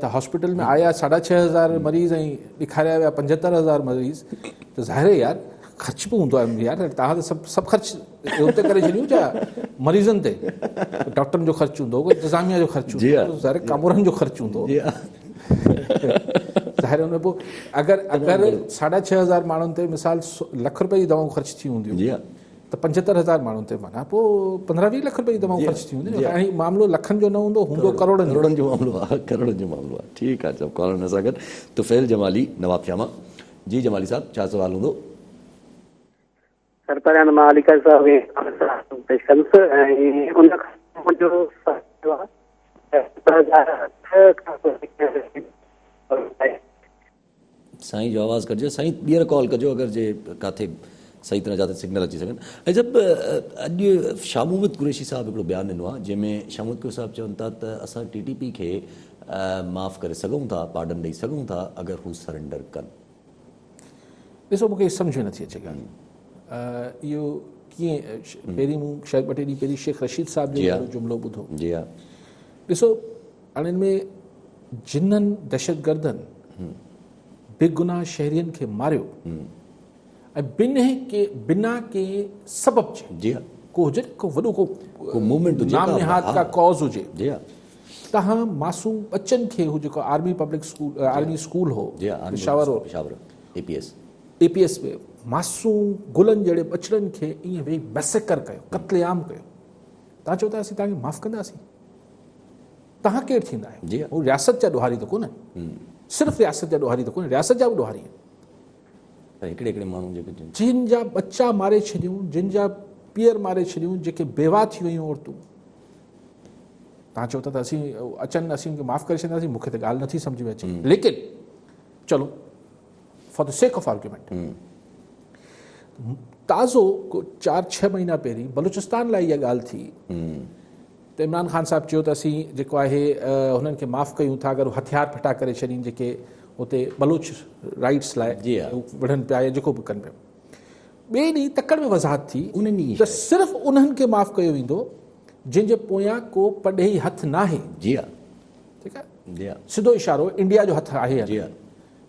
ته هاسپيٽل ۾ آيا ساڍا 6000 مريض ۽ ڏيکاريا ويا 75000 مريض ته ظاهر آهي يار خرچ به هوندو آهي يار توهان ته سڀ سڀ خرچ اتي ڪري ڇڏيون ڇا مريضن تي ڊاڪٽرن جو خرچ هوندو انتظاميا جو خرچ هوندو ظاهر ڪامورن جو خرچ هوندو ظاهر ان ۾ پوء اگر اگر ساڍا 6000 ماڻهن تي مثال لک روپئي جي دوائون خرچ ٿي هونديون ته 75000 ماڻهن تي معنيٰ پوء 15 20 لک روپئي جي دوائون خرچ ٿي وينديون نه. هي معاملو لکن جو نه هوندو، هوندو ڪروڙن جو. ڪروڙن جو معاملو آهي، ڪروڙن جو معاملو آهي. ٺيڪ آهي صاحب ڪالر سان گڏ طفيل جمالي نواب شاهه مان. جي جمالي صاحب ڇا سوال هوندو؟ سر پهريان ته مان علي قاضي صاحب کي سلام پيش ڪندس ۽ ان کان منهنجو سوال اهو آهي ته 2008 کان پوء سائين جو آواز ڪٽجي ويو سائين ٻيهر ڪال ڪجو اگر جي ڪاٿي صحيح طرح جاتي سگنل اچي سگهن ۽ جب اڄ شاھ محمد قريشي صاحب هڪڙو بيان ڏنو آهي جنهن ۾ شاھ محمد قريشي صاحب چون ٿا ته اسان ٽي ٽي پي کي معاف ڪري سگهون ٿا پارڊن ڏئي سگهون ٿا اگر هو سرينڊر ڪن. ڏسو مونکي سمجھ ۾ نٿي اچي ڳالهه اهو ڪيئن پهرين مون شايد ٻه ٽي ڏينهن پهرين شيخ رشيد صاحب جو جملو ٻڌو جي ها ڏسو هاڻي ان ۾ جنھن دهشتگردن بيگناهه شهرين کي ماريو ۽ بنهه ڪي بنا ڪنهن سبب جي جي ها ڪو هجي ڪو وڏو ڪو ڪو موومينٽ هجي نام نهاد ڪا ڪاز هجي جي ها تهان معصوم ٻچن کي هو جيڪو army public school army school هو جي ها پشاور هو پشاور اي پي ايس اي پي ايس ۾ معصوم گلن جهڙي ٻچڙن کي ائين ويهي ميسيڪر ڪيو قتل عام ڪيو تهان چئو ٿا اسين تهان کي معاف ڪنداسين توهان ڪير ٿيندا آهيو؟ جي هو رياست جا ڏوهاري ته ڪونهن. صرف رياست جا ڏوهاري ته ڪونهن، رياست جا به ڏوهاري آهن. پر هڪڙي هڪڙي ماڻهو جيڪي جن جا ٻچا ماري ڇڏيون، جن جا پيئر ماري ڇڏيون، جيڪي بيواهه ٿي ويون عورتون. توهان چئو ٿا ته اسين اچن اسين ان کي معاف ڪري ڇڏينداسين، مون کي ته ڳالهه نٿي سمجهه ۾ اچي. ليڪن چلو for the sake of argument تازو ڪو 4 6 مهينا پهرين بلوچستان لاء اها ڳالهه ٿي ته عمران خان صاحب چيو ته اسين جيڪو آهي هنن کي معاف ڪيون ٿا اگر هٿيار ڦٽا ڪري ڇڏين جيڪي اتي بلوچ رائٽس لاء وڙهن پيا يا جيڪو به ڪن پيا. ٻئي ڏينهن تڪڙ ۾ وضاحت ٿي ته صرف انهن کي معاف ڪيو ويندو جن جي پويان ڪو پرڏيهي هٿ ناهي. جي ها. ٺيڪ آهي. جي ها. سڌو اشارو انڊيا جو هٿ آهي جي ها.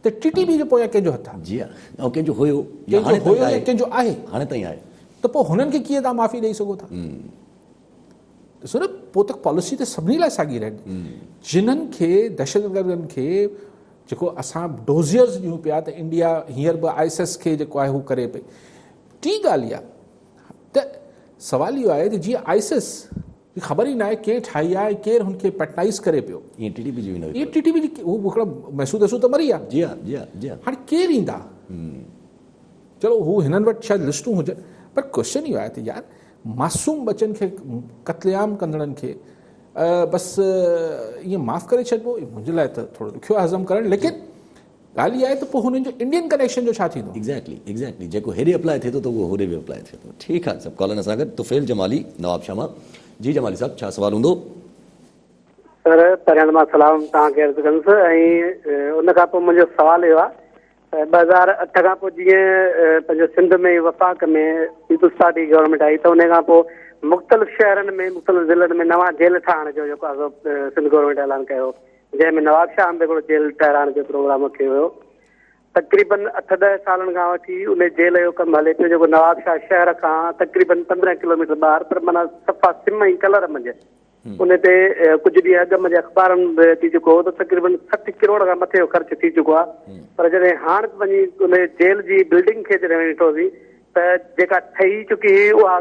ته ٽي ٽي پي جي پويان ڪنهن جو هٿ آهي؟ جي ها. ۽ ڪنهن جو هيو يا هاڻي تائين آهي. ڪنهن جو آهي. هاڻي تائين آهي. ته پوء هنن کي ڪيئن توهان معافي ڏئي سگهو ٿا؟ ڏسو نه پوء ته پاليسي ته سڀني لاء ساڳي رهندي. جنھن کي دهشتگردن کي جيڪو اسان ڊوزيئرز ڏيون پيا ته انڊيا هينئر به I S S کي جيڪو آهي هو ڪري پئي. ٽين ڳالهه اها ته سوال اهو آهي ته جيئن I S S جي خبر ئي ناهي ڪير ٺاهي آهي ۽ ڪير هن کي پيٽنائز ڪري پيو. ائين ٽي ٽي پي جي به نه ائين ٽي ٽي پي جي هو هڪڙا محسود وحسود ته مري ويا. جي ها جي ها جي ها. هاڻي ڪير ايندا؟ چلو هو هنن وٽ شايد لسٽون هجن پر ڪوئسچن اهو آهي ته يار معصوم ٻچن کي قتل عام ڪندڙن کي بس ائين معاف ڪري ڇڏبو منهنجي لاء ته ٿورو ڏکيو آهي هضم ڪرڻ ليڪن ڳالهه اها آهي ته پوء هنن جو انڊين ڪنيڪشن جو ڇا ٿيندو؟ ايگزيڪٽلي ايگزيڪٽلي جيڪو هيڏي اپلائي ٿئي ٿو ته اهو هوڏي به اپلائي ٿئي ٿو ٺيڪ آهي سڀ ڪالر اسان گڏ طفيل جمالي نواب شاهه مان جي جمالي صاحب ڇا سوال هوندو؟ سر پهريان ته مان سلام توهان کي عرض ڪندس ۽ ان کان پوء منهنجو سوال اهو آهي ته 2008 کان پوء جيئن پنهنجو سنڌ ۾ وفاق ۾ پيپلز پارٽي گورنمينٽ آئي ته ان کان پوء مختلف شهرن ۾ مختلف ضلعن ۾ نوان جيل ٺاهڻ جو جيڪو آهي سو سنڌ گورنمينٽ اعلان ڪيو جنهن ۾ نوابشاهه ۾ به هڪڙو جيل ٺهرائڻ جو پروگرام رکيو ويو تقريبن اٺ ڏهه سالن کان وٺي ان جيل جو ڪم هلي پيو جيڪو نوابشاهه شهر کان تقريبن 15 ڪلوميٽر ٻاهر پر معنيٰ صفا سم ۽ ڪلر منجهه ان تي ڪجهه ڏينهن اڳ منهنجي اخبارن به اچي چڪو هو ته تقريبن 60 ڪروڙ کان مٿي جو خرچ ٿي چڪو آهي پر جڏهن هاڻ به وڃي ان جيل جي بلڊنگ کي جڏهن وڃي ڏٺوسين ته جيڪا ٺهي چڪي هئي اها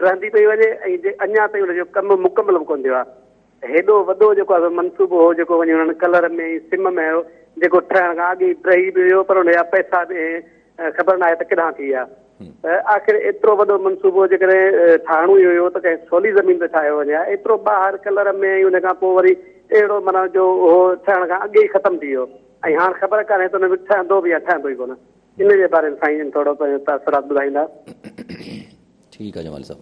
ڊهندي پئي وڃي ۽ اڃا تائين ان جو ڪم مڪمل به ڪونه ٿيو آهي. هيڏو وڏو جيڪو آهي سو منصوبو هو جيڪو وڃي انهن ڪلر ۾ ۽ سم ۾ هيو جيڪو ٺهڻ کان اڳ ئي ڊهي به ويو پر ان جا پئسا به خبر ناهي ته ڪيڏانهن ٿي ويا. ته آخر ايترو وڏو منصوبو جيڪڏهن ٺاهڻو ئي هيو ته ڪنهن سولي زمين تي ٺاهيو وڃي ها، ايترو ٻاهر ڪلر ۾ ۽ ان کان پوء وري اهڙو معنيٰ جو اهو ٺهڻ کان اڳي ئي ختم ٿي ويو ۽ هاڻ خبر ڪانهي ته ان ۾ ٺهندو به يا ٺهندو ئي ڪونه. ان جي باري ۾ سائين جن ٿورو پنهنجو تاثرات ٻڌائيندا. ٺيڪ آهي جمالي صاحب.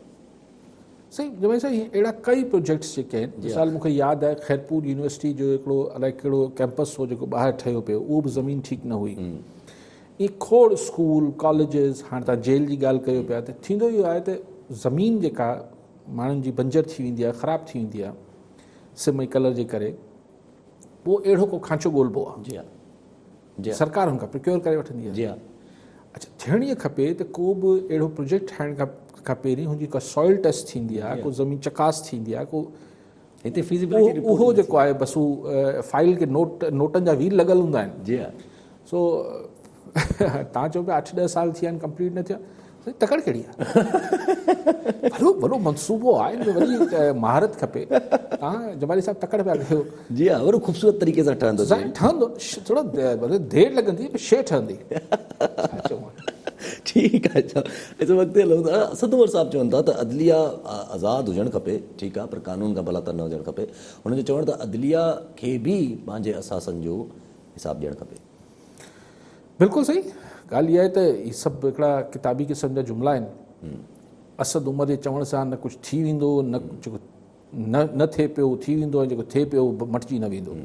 سائين جمالي صاحب اهڙا ڪئي پروجيڪٽس جيڪي آهن مثال مون کي ياد آهي خيرپور يونيورسٽي جو هڪڙو الائي ڪهڙو ڪيمپس هو جيڪو ٻاهر ٺهيو پيو اهو به زمين ٺيڪ نه هئي. ائين کوڙ اسڪول، ڪاليجز، هاڻ توهان جيل جي ڳالهه ڪيو پيا ته ٿيندو اهو آهي ته زمين جيڪا ماڻهن جي بنجر ٿي ويندي آهي، خراب ٿي ويندي آهي سم ۽ ڪلر جي ڪري، پوء اهڙو ڪو کانچو ڳولبو آهي. جي ها. جي ها. سرڪار هن کان پرڪيور ڪري وٺندي آهي. جي ها. اڇا ٿيڻ ائين کپي ته ڪو به اهڙو پروجيڪٽ ٺاهڻ کان پهرين هن جي ڪا سوائل ٽيسٽ ٿيندي آهي، ڪو زمين چڪاس ٿيندي آهي، ڪو هتي فيزيبلٽي رپورٽ اهو جيڪو آهي بس هو فائل کي نوٽ نوٽن جا ويل لڳل هوندا آهن. جي ها. سو تان چئو پيا 8 10 سال ٿي ويا آهن ڪمپليٽ نه ٿيا سائين تڪڙ ڪهڙي آهي وڏو وڏو منصوبو آهي ان ۾ وڏي مهارت کپي تان جمالي صاحب تڪڙ پيا ڪيو. جي ها وڏو خوبصورت طريقي سان ٺهندو سائين ٺهندو ٿورو دير لڳندي پر شي ٺهندي ڇا چئون. ٺيڪ آهي اڇا اس وقت هلون ٿا اسد عمر صاحب چون ٿا ته عدليه آزاد هجڻ کپي ٺيڪ آهي پر قانون کان بالاتر نه هجڻ کپي هن جو چوڻ ته عدليه کي به پنهنجي اثاثن جو حساب ڏيڻ کپي. بلڪل صحيح ڳالهه اها آهي ته هي سڀ هڪڙا ڪتابي قسم جا جملا آهن اسد عمر جي چوڻ سان نه ڪجهه ٿي ويندو نه جيڪو نه نه ٿئي پيو ٿي ويندو ۽ جيڪو ٿئي پيو مٽجي نه ويندو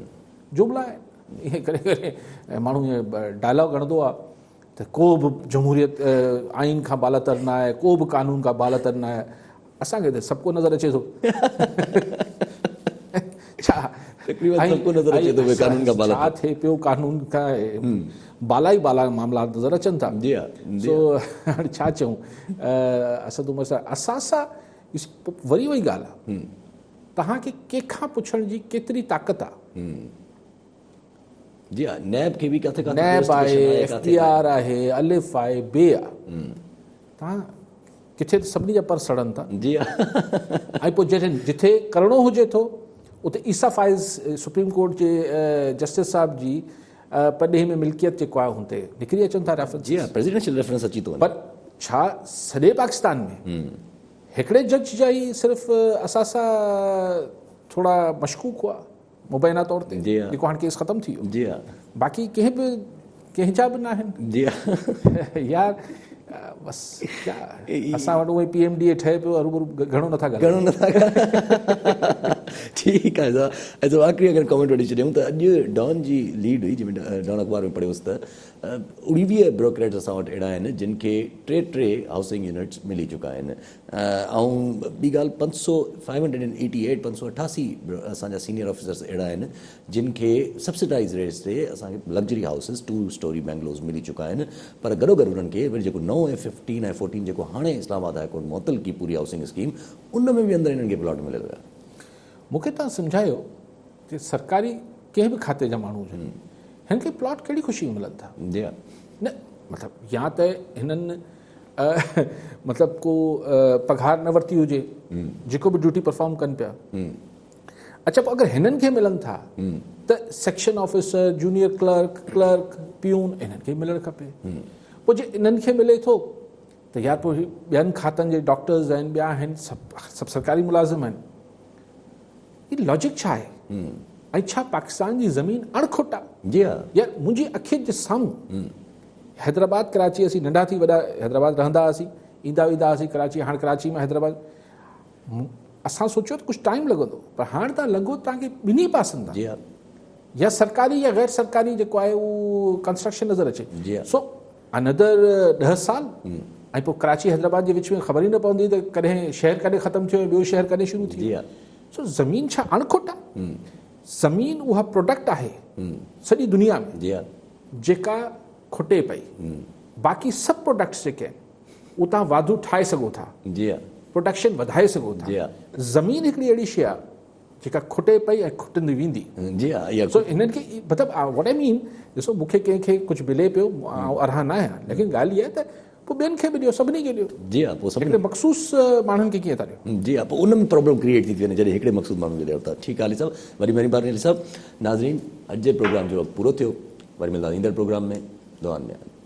جملا آهن ائين ڪري ڪري ماڻهو ائين ڊائلاگ هڻندو آهي ته ڪو به جمهوريت آئين کان بالاتر نه آهي ڪو به قانون کان بالاتر نه آهي اسان کي ته سڀ ڪو نظر اچي ٿو ڇا تقريبن سڀ ڪو نظر اچي ٿو قانون کان بالا ڇا ٿئي پيو قانون کان بالا ئي بالا معاملا نظر اچن ٿا جي ها سو هاڻي ڇا چئون اسد عمر صاحب اثاثا وري وئي ڳالهه آهي توهان کي ڪنهن کان پڇڻ جي ڪيتري طاقت آهي جي ها نيب کي به ڪاٿي ڪاٿي نيب آهي ايف بي آر آهي الف آهي بي آهي توهان ڪٿي ته سڀني جا پر سڙن ٿا جي ها ۽ پوء جڏهن جٿي ڪرڻو هجي ٿو اتي عيسيٰ فائز سپريم ڪورٽ جي جسٽس صاحب جي پرڏيهي ۾ ملڪيت جيڪو آهي هن تي نڪري اچن ٿا ريفرنس جي ها پريزيڊنشل ريفرنس اچي ٿو وڃي پر ڇا سڄي پاڪستان ۾ هڪڙي جج جا ئي صرف اثاثا ٿورا مشڪوڪ هئا مبينا طور تي جي ها جيڪو هاڻ ڪيس ختم ٿي ويو جي ها باقي ڪنهن به ڪنهن جا به ناهن جي ها يار بس ڪيا اسان وٽ اهي پي ايم ڊي اي ٺهي پيو هروڀرو گهڻو نٿا ڳالهايون گهڻو نٿا ٺيڪ آهي صاحب ۽ صاحب آخري اگر ڪمينٽ وٺي ڇڏيون ته اڄ ڊان جي ليڊ هئي جنهن ۾ ڊان اخبار ۾ پڙهيوس ته 29 بيوروڪريٽس اسان وٽ اهڙا آهن جن کي ٽي ٽي هائوسنگ يونٽس ملي چڪا آهن ۽ ٻي ڳالهه پنج سو 588 588 اسان جا سينيئر آفيسرس اهڙا آهن جن کي سبسڊائز ريٽس تي اسان کي luxury houses two storey bungalows ملي چڪا آهن پر گڏوگڏ انهن کي وري جيڪو نئون ايف ففٽين ۽ فورٽين جيڪو هاڻي اسلام آباد هاء ڪورٽ معطل ڪئي پوري هائوسنگ اسڪيم ان ۾ به اندر انهن کي پلاٽ مليل هيا. مون کي توهان سمجهايو ته سرڪاري ڪنهن به کاتي جا ماڻهو هجن هنن کي پلاٽ ڪهڙي خوشي ۾ ملن ٿا؟ جي ها. نه مطلب يا ته هنن مطلب ڪو پگهار نه ورتي هجي جيڪو به ڊيوٽي پرفارم ڪن پيا اڇا پوء اگر هنن کي ملن ٿا ته section officer junior clerk clerk peon انهن کي ملڻ کپي پوء جي انهن کي ملي ٿو ته يار پوء ٻين کاتن جي ڊاڪٽرز آهن ٻيا آهن سڀ سڀ سرڪاري ملازم آهن هي لاجڪ ڇا آهي ۽ ڇا پاڪستان جي زمين اڻ کٽ آهي جي ها يار منهنجي اکين جي سامهون حيدرآباد ڪراچي اسين ننڍا ٿي وڏا حيدرآباد رهندا هئاسين ايندا ويندا هئاسين ڪراچي هاڻ ڪراچي مان حيدرآباد اسان سوچيو ته ڪجهه ٽائيم لڳندو پر هاڻ تان لڳو توهان کي ٻنهي پاسن تان جي ها يا سرڪاري يا غير سرڪاري جيڪو آهي اهو ڪنسٽرڪشن نظر اچي جي ها سو انادر 10 سال ۽ پوء ڪراچي حيدرآباد جي وچ ۾ خبر ئي نه پوندي ته ڪڏهن شهر ڪڏهن ختم ٿيو ۽ ٻيو شهر ڪڏهن شروع ٿيو جي ها سو زمين ڇا اڻکٽ آهي زمين اها پروڊڪٽ آهي سڄي دنيا ۾ جي ها جيڪا کٽي پئي باقي سڀ پروڊڪٽس جيڪي آهن اهو توهان واڌو ٺاهي سگهو ٿا جي ها پروڊڪشن وڌائي سگهو ٿا جي ها زمين هڪڙي اهڙي شيء آهي جيڪا کٽي پئي ۽ کٽندي ويندي جي ها اها سو هنن کي مطلب واٽ I مين ڏسو مون کي ڪنهن کي ڪجهه ملي پيو آئون ارها نه آهيان ليڪن ڳالهه اها آهي ته پوء ٻين کي به ڏيو سڀني کي ڏيو جي ها پوء سڀني هڪڙي مخصوص ماڻهن کي ڪيئن ٿا ڏيو جي ها پوء ان ۾ پرابلم ڪريئيٽ ٿي ٿي وڃي جڏهن هڪڙي مخصوص ماڻهن کي ڏيو ٿا ٺيڪ آهي علي صاحب وڏي مهرباني علي صاحب ناظرين اڄ جي پروگرام جو وقت پورو ٿيو وري ملنداسين ايندڙ پروگرام ۾ دعائن ۾ ياد.